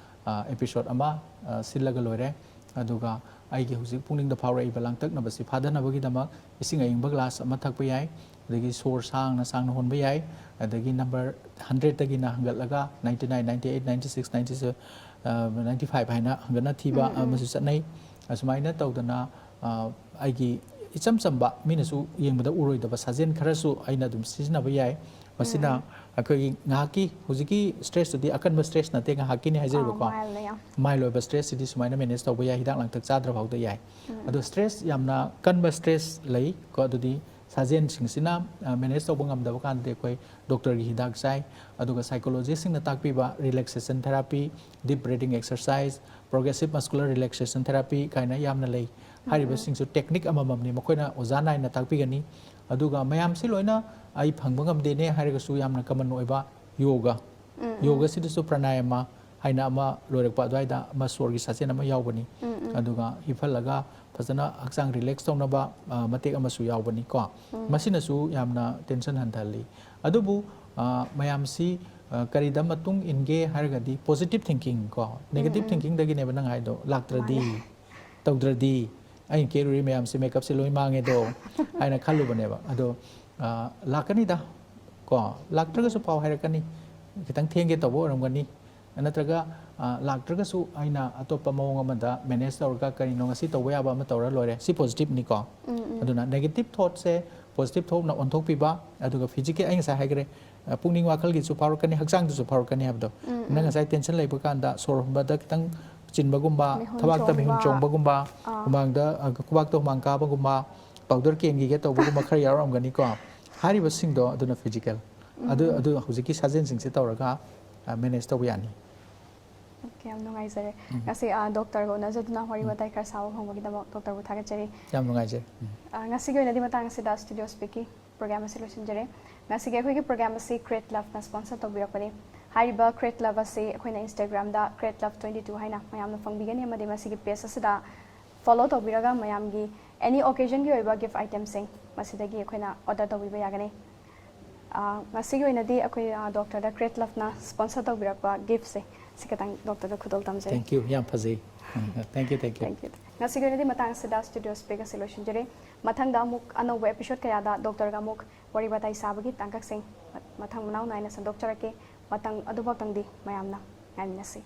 ꯑ, ꯏꯄꯤꯁꯣꯗ ꯑꯃ ꯑ, ꯁꯤꯜꯂꯒ ꯂꯣꯏꯔꯦ꯫ ꯑꯗꯨꯒ ꯑꯩꯒꯤ ꯍꯧꯖꯤꯛ ꯄꯨꯛꯅꯤꯡꯗ ꯐꯥꯎꯔꯛꯏꯕ ꯂꯥꯡꯇꯛꯅꯕꯁꯤ ꯐꯥꯊꯅꯕꯒꯤꯗꯃꯛ ꯏꯁꯤꯡ ꯑꯏꯪꯕ ꯒ꯭ꯂꯥꯁ ꯑꯃ ꯊꯛꯄ ꯌꯥꯏ, ꯑꯗꯒꯤ ꯁꯣꯔ ꯁꯥꯡꯅ ꯁꯥꯡꯅ ꯍꯣꯟꯕ ꯌꯥꯏ, ꯑꯗꯒꯤ ꯅꯝꯕꯔ ꯍꯟꯗ꯭ꯔꯦꯗꯇꯒꯤꯅ ꯍꯪꯒꯠꯂꯒ ninety nine, ninety eight, ninety six, ninety seven, uh, ninety five ꯍꯥꯏꯅ ꯍꯪꯒꯠꯅ ꯊꯤꯕ ꯑꯃꯁꯨ ꯆꯠꯅꯩ꯫ ꯑꯁꯨꯃꯥꯏꯅ ꯇꯧꯗꯅ ꯑ, ꯑꯩꯒꯤ ꯏꯆꯝ ꯆꯝꯕ, ꯃꯤꯅꯁꯨ ꯌꯦꯡꯕꯗ ꯎꯔꯣꯏꯗꯕ ꯁꯥꯖꯦꯜ ꯈꯔꯁꯨ ꯑꯩꯅ ꯑꯗꯨꯝ ꯁꯤꯖꯤꯟꯅꯕ ꯌꯥꯏ꯫ ꯃꯁꯤꯅ ꯑꯩꯈꯣꯏꯒꯤ ꯉꯥꯏꯍꯥꯛꯀꯤ, ꯍꯧꯖꯤꯛꯀꯤ ꯁ꯭ꯇ꯭ꯔꯦꯁꯇꯨꯗꯤ ꯑꯀꯟꯕ ꯁ꯭ꯇ꯭ꯔꯦꯁ ꯅꯠꯇꯦ, ꯉꯥꯏꯍꯥꯛꯀꯤꯅꯤ ꯍꯥꯏꯖꯔꯤꯕꯀꯣ꯫ ꯑꯥ, mild ꯌꯥꯝ꯫ Mild ꯑꯣꯏꯕ ꯁ꯭ꯇ꯭ꯔꯦꯁꯁꯤꯗꯤ ꯁꯨꯃꯥꯏꯅ ꯃꯦꯅꯦꯖ ꯇꯧꯕ ꯌꯥꯏ, ꯍꯤꯗꯥꯛ ꯂꯥꯡꯊꯛ ꯆꯥꯗ꯭ꯔ ꯐꯥꯎꯗ ꯌꯥꯏ꯫ ꯑꯗꯣ ꯁ꯭ꯇ꯭ꯔꯦꯁ ꯌꯥꯝꯅ ꯀꯟꯕ ꯁ꯭ꯇ꯭ꯔꯦꯁ ꯂꯩ ꯀꯣ, ꯑꯗꯨꯗꯤ ꯁꯥꯖꯦꯜꯁꯤꯡꯁꯤꯅ ꯃꯦꯅꯦꯖ ꯇꯧꯕ ꯉꯝꯗꯕ ꯀꯥꯟꯗꯗꯤ ꯑꯩꯈꯣꯏ ꯗꯣꯛꯇꯔꯒꯤ ꯍꯤꯗꯥꯛ ꯆꯥꯏ꯫ ꯑꯗꯨꯒ ꯁꯥꯏꯀꯣꯂꯣꯖꯤꯁꯁꯤꯡꯅ ꯇꯥꯛꯄꯤꯕ relaxation therapy, deep breathing exercise, progressive muscular relaxation therapy ꯀꯥꯏꯅ ꯌꯥꯝꯅ ꯂꯩ꯫ ꯍꯥꯏꯔꯤꯕꯁꯤꯡꯁꯨ ꯇꯦꯛꯅꯤꯛ ꯑꯃꯃꯝꯅꯤ, ꯃꯈꯣꯏꯅ ꯑꯣꯖꯥ ꯅꯥꯏꯅ ꯇꯥꯛꯄꯤꯒꯅꯤ꯫ ꯑꯗꯨꯒ ꯃꯌꯥꯝꯁꯤ ꯂꯣꯏꯅ ꯑꯩ ꯐꯪꯕ ꯉꯝꯗꯦꯅꯦ ꯍꯥꯏꯔꯒꯁꯨ ꯌꯥꯝꯅ ꯀꯃꯟ ꯑꯣꯏꯕ ꯌꯣꯒ꯫ ꯌꯣꯒꯁꯤꯗꯁꯨ ꯄ꯭ꯔꯅꯥꯌꯥꯃ ꯍꯥꯏꯅ ꯑꯃ ꯂꯣꯏꯔꯛꯄ ꯑꯗꯨꯋꯥꯏꯗ ꯑꯃ ꯁꯣꯔꯒꯤ ꯁꯥꯖꯦꯜ ꯑꯃ ꯌꯥꯎꯕꯅꯤ꯫ ꯑꯗꯨꯒ ꯍꯤꯞꯍꯜꯂꯒ ꯐꯖꯅ ꯍꯛꯆꯥꯡ ꯔꯤꯂꯦꯛꯁ ꯇꯧꯅꯕ, ꯑ, ꯃꯇꯦꯛ ꯑꯃꯁꯨ ꯌꯥꯎꯕꯅꯤꯀꯣ꯫ ꯃꯁꯤꯅꯁꯨ ꯌꯥꯝꯅ ꯇꯦꯟꯁꯟ ꯍꯟꯊꯍꯜꯂꯤ꯫ ꯑꯗꯨꯕꯨ, ꯑ, ꯃꯌꯥꯝꯁꯤ, ꯑ, ꯀꯔꯤꯗ ꯃꯇꯨꯡ ꯏꯟꯒꯦ ꯍꯥꯏꯔꯒꯗꯤ positive thinking ꯀꯣ, negative thinkingꯗꯒꯤꯅꯦꯕ ꯅꯪ ꯍꯥꯏꯗꯣ, ꯂꯥꯛꯇ꯭ꯔꯗꯤ, ꯇꯧꯗ꯭ꯔꯗꯤ, ꯑꯩꯅ ꯀꯦꯔꯨꯔꯤ ꯃꯌꯥꯝꯁꯦ ꯃꯦꯀꯞꯁꯦ ꯂꯣꯏ ꯃꯥꯡꯉꯦꯗꯣ ꯍꯥꯏꯅ ꯈꯜꯂꯨꯕꯅꯦꯕ꯫ ꯑꯗꯣ, ꯑ, ꯂꯥꯛꯀꯅꯤꯗ ꯀꯣ, ꯂꯥꯛꯇ꯭ꯔꯒꯁꯨ ꯄꯥꯎ ꯍꯥꯏꯔꯛꯀꯅꯤ, ꯈꯤꯇꯪ ꯊꯦꯡꯒꯦ ꯇꯧꯕ ꯑꯣꯏꯔꯝꯒꯅꯤ, ꯅꯠꯇ꯭ꯔꯒ, ꯑ, ꯂꯥꯛꯇ꯭ꯔꯒꯁꯨ ꯑꯩꯅ ꯑꯇꯣꯞꯄ ꯃꯑꯣꯡ ꯑꯃꯗ ꯃꯦꯅꯦꯖ ꯇꯧꯔꯒ ꯀꯔꯤꯅꯣ ꯉꯁꯤ ꯇꯧꯕ ꯌꯥꯕ ꯑꯃ ꯇꯧꯔ ꯂꯣꯏꯔꯦ꯫ ꯁꯤ ꯄꯣꯖꯤꯇꯤꯚꯅꯤꯀꯣ꯫ ꯑꯗꯨꯅ ꯅꯦꯒꯦꯇꯤꯚ ꯊꯣꯠꯁꯦ ꯄꯣꯖꯤꯇꯤꯚ ꯊꯣꯛꯅ ꯑꯣꯟꯊꯣꯛꯄꯤꯕ, ꯑꯗꯨꯒ ꯐꯤꯖꯤꯀꯦꯜ, ꯑꯩ ꯉꯁꯥꯏ ꯍꯥꯏꯈ꯭ꯔꯦ, ꯑ, ꯄꯨꯛꯅꯤꯡ ꯋꯥꯈꯜꯒꯤꯁꯨ ꯐꯥꯎꯔꯛꯀꯅꯤ, ꯍꯛꯆꯥꯡꯗꯁꯨ ꯐꯥꯎꯔꯛꯀꯅꯤ ꯍꯥꯏꯕꯗꯣ꯫ ꯅꯪ ꯉꯁꯥꯏ ꯇꯦꯟꯁꯟ ꯂꯩꯕ ꯀꯥꯟꯗ ꯁꯣꯔ ꯍꯣꯟꯕꯗ ꯈꯤꯇꯪ ꯆꯤꯟꯕꯒꯨꯝꯕ, ꯃꯤꯍꯨꯟ ꯊꯕꯥꯛꯇ ꯃꯤꯍꯨꯟ ꯆꯣꯡꯕ꯫ ꯆꯣꯡꯕꯒꯨꯝꯕ, ꯑꯥ꯫ ꯍꯨꯃꯥꯡꯗ, ꯑ, ꯈꯨꯕꯥꯛꯇ ꯍꯨꯃꯥꯡ ꯀꯥꯕꯒꯨꯝꯕ, ꯄꯥꯎꯗꯔ ꯀꯦꯟꯈꯤꯒꯦ ꯇꯧꯕꯒꯨꯝꯕ ꯈꯔ ꯌꯥꯎꯔꯝꯒꯅꯤꯀꯣ꯫ ꯍꯥꯏꯔꯤꯕꯁꯤꯡꯗꯣ ꯑꯗꯨꯅ ꯐꯤꯖꯤꯀꯦꯜ꯫ ꯑꯗꯨ, ꯑꯗꯨ ꯍꯧꯖꯤꯛꯀꯤ ꯁꯥꯖꯦꯜꯁꯤꯡꯁꯦ ꯇꯧꯔꯒ, ꯑ, ꯃꯦꯅꯦꯖ ꯇꯧꯕ ꯌꯥꯅꯤ꯫ ꯑꯣꯀꯦ, ꯌꯥꯝ ꯅꯨꯡꯉꯥꯏꯖꯔꯦ꯫ ꯎꯝ꯫ ꯉꯁꯤ, ꯑ, ꯗꯣꯛꯇꯔꯒ ꯎꯅꯖꯗꯨꯅ ꯋꯥꯔꯤ ꯎꯝ꯫ ꯋꯥꯇꯥꯏ ꯈꯔ ꯁꯥꯕ ꯐꯪꯕꯒꯤꯗꯃꯛ ꯗꯣꯛꯇꯔꯕꯨ ꯊꯥꯒꯠꯆꯔꯤ꯫ ꯌꯥꯝ ꯅꯨꯡꯉꯥꯏꯖꯔꯦ꯫ ꯎꯝ꯫ ꯑ, ꯉꯁꯤꯒꯤ ꯑꯣꯏꯅꯗꯤ ꯃꯇꯥꯡ ꯑꯁꯤꯗ ꯁ꯭ꯇꯨꯗꯤꯑꯣ ꯁ꯭ꯄꯤꯛꯀꯤ ꯄ꯭ꯔꯣꯒ꯭ꯔꯥꯝ ꯑꯁꯤ ꯂꯣꯏꯁꯤꯟꯖꯔꯦ꯫ ꯉꯁꯤꯒꯤ ꯑꯩꯈꯣꯏꯒꯤ ꯄ꯭ꯔꯣꯒ꯭ꯔꯥꯝ ꯑꯁꯤ ꯀ꯭ꯔꯦꯠ ꯂꯚꯅ ꯁ꯭ꯄꯣꯟꯁꯔ ꯇꯧꯕꯤꯔꯛꯄꯅꯤ꯫ ꯍꯥꯏꯔꯤꯕ ꯀ꯭ꯔꯦꯠ ꯂꯚ ꯑꯁꯤ ꯑꯩꯈꯣꯏꯅ ꯏꯟꯁꯇꯥꯒ꯭ꯔꯥꯝꯗ ꯀ꯭ꯔꯦꯠ ꯂꯚ ꯇ꯭ꯋꯦꯟꯇꯤ ꯇꯨ ꯍꯥꯏꯅ ꯃꯌꯥꯝꯅ ꯐꯪꯕꯤꯒꯅꯤ, ꯑꯃꯗꯤ ꯃꯁꯤꯒꯤ ꯄꯦꯖ ꯑꯁꯤꯗ ꯐꯣꯂꯣ ꯇꯧꯕꯤꯔꯒ ꯃꯌꯥꯝꯒꯤ ꯑꯦꯅꯤ ꯑꯣꯀꯦꯖꯟꯒꯤ ꯑꯣꯏꯕ ꯒꯤꯐ ꯑꯥꯏꯇꯦꯝꯁꯤꯡ ꯃꯁꯤꯗꯒꯤ ꯑꯩꯈꯣꯏꯅ ꯑꯣꯔꯗꯔ ꯇꯧꯕꯤꯕ ꯌꯥꯒꯅꯤ꯫ ꯑ, ꯉꯁꯤꯒꯤ ꯑꯣꯏꯅꯗꯤ ꯑꯩꯈꯣꯏ, ꯑ, ꯗꯣꯛꯇꯔꯗ ꯀ꯭ꯔꯦꯠ ꯂꯚꯅ ꯁ꯭ꯄꯣꯟꯁꯔ ꯇꯧꯕꯤꯔꯛꯄ ꯒꯤꯐꯁꯦ ꯁꯤ ꯈꯤꯇꯪ ꯗꯣꯛꯇꯔꯗ ꯈꯨꯗꯣꯜ ꯇꯝꯖꯔꯤ꯫ Thank you, ꯌꯥꯝ ꯐꯖꯩ꯫ Thank you, thank you꯫ Thank you꯫ ꯉꯁꯤꯒꯤ ꯑꯣꯏꯅꯗꯤ ꯃꯇꯥꯡ ꯑꯁꯤꯗ ꯁ꯭ꯇꯨꯗꯤꯑꯣ ꯁ꯭ꯄꯤꯛ ꯑꯁꯤ ꯂꯣꯏꯁꯤꯟꯖꯔꯦ꯫ ꯃꯊꯪꯗ ꯑꯃꯨꯛ ꯑꯅꯧꯕ ꯑꯦꯄꯤꯁꯣꯗ ꯀꯌꯥꯗ ꯗꯣꯛꯇꯔꯒ ꯑꯃꯨꯛ ꯋꯥꯔꯤ ꯋꯥꯇꯥꯏ ꯁꯥꯕꯒꯤ ꯇꯥꯡꯀꯛꯁꯤꯡ ꯃꯊꯪ ꯃꯅꯥꯎ ꯅꯥꯏꯅ ꯁꯟꯗꯣꯛꯆꯔꯛꯀꯦ꯫ ꯃꯇꯝ ꯑꯗꯨꯐꯥꯎꯇꯪꯗꯤ ꯃꯌꯥꯝꯅ ꯉꯥꯏꯃꯤꯟꯅꯁꯤ꯫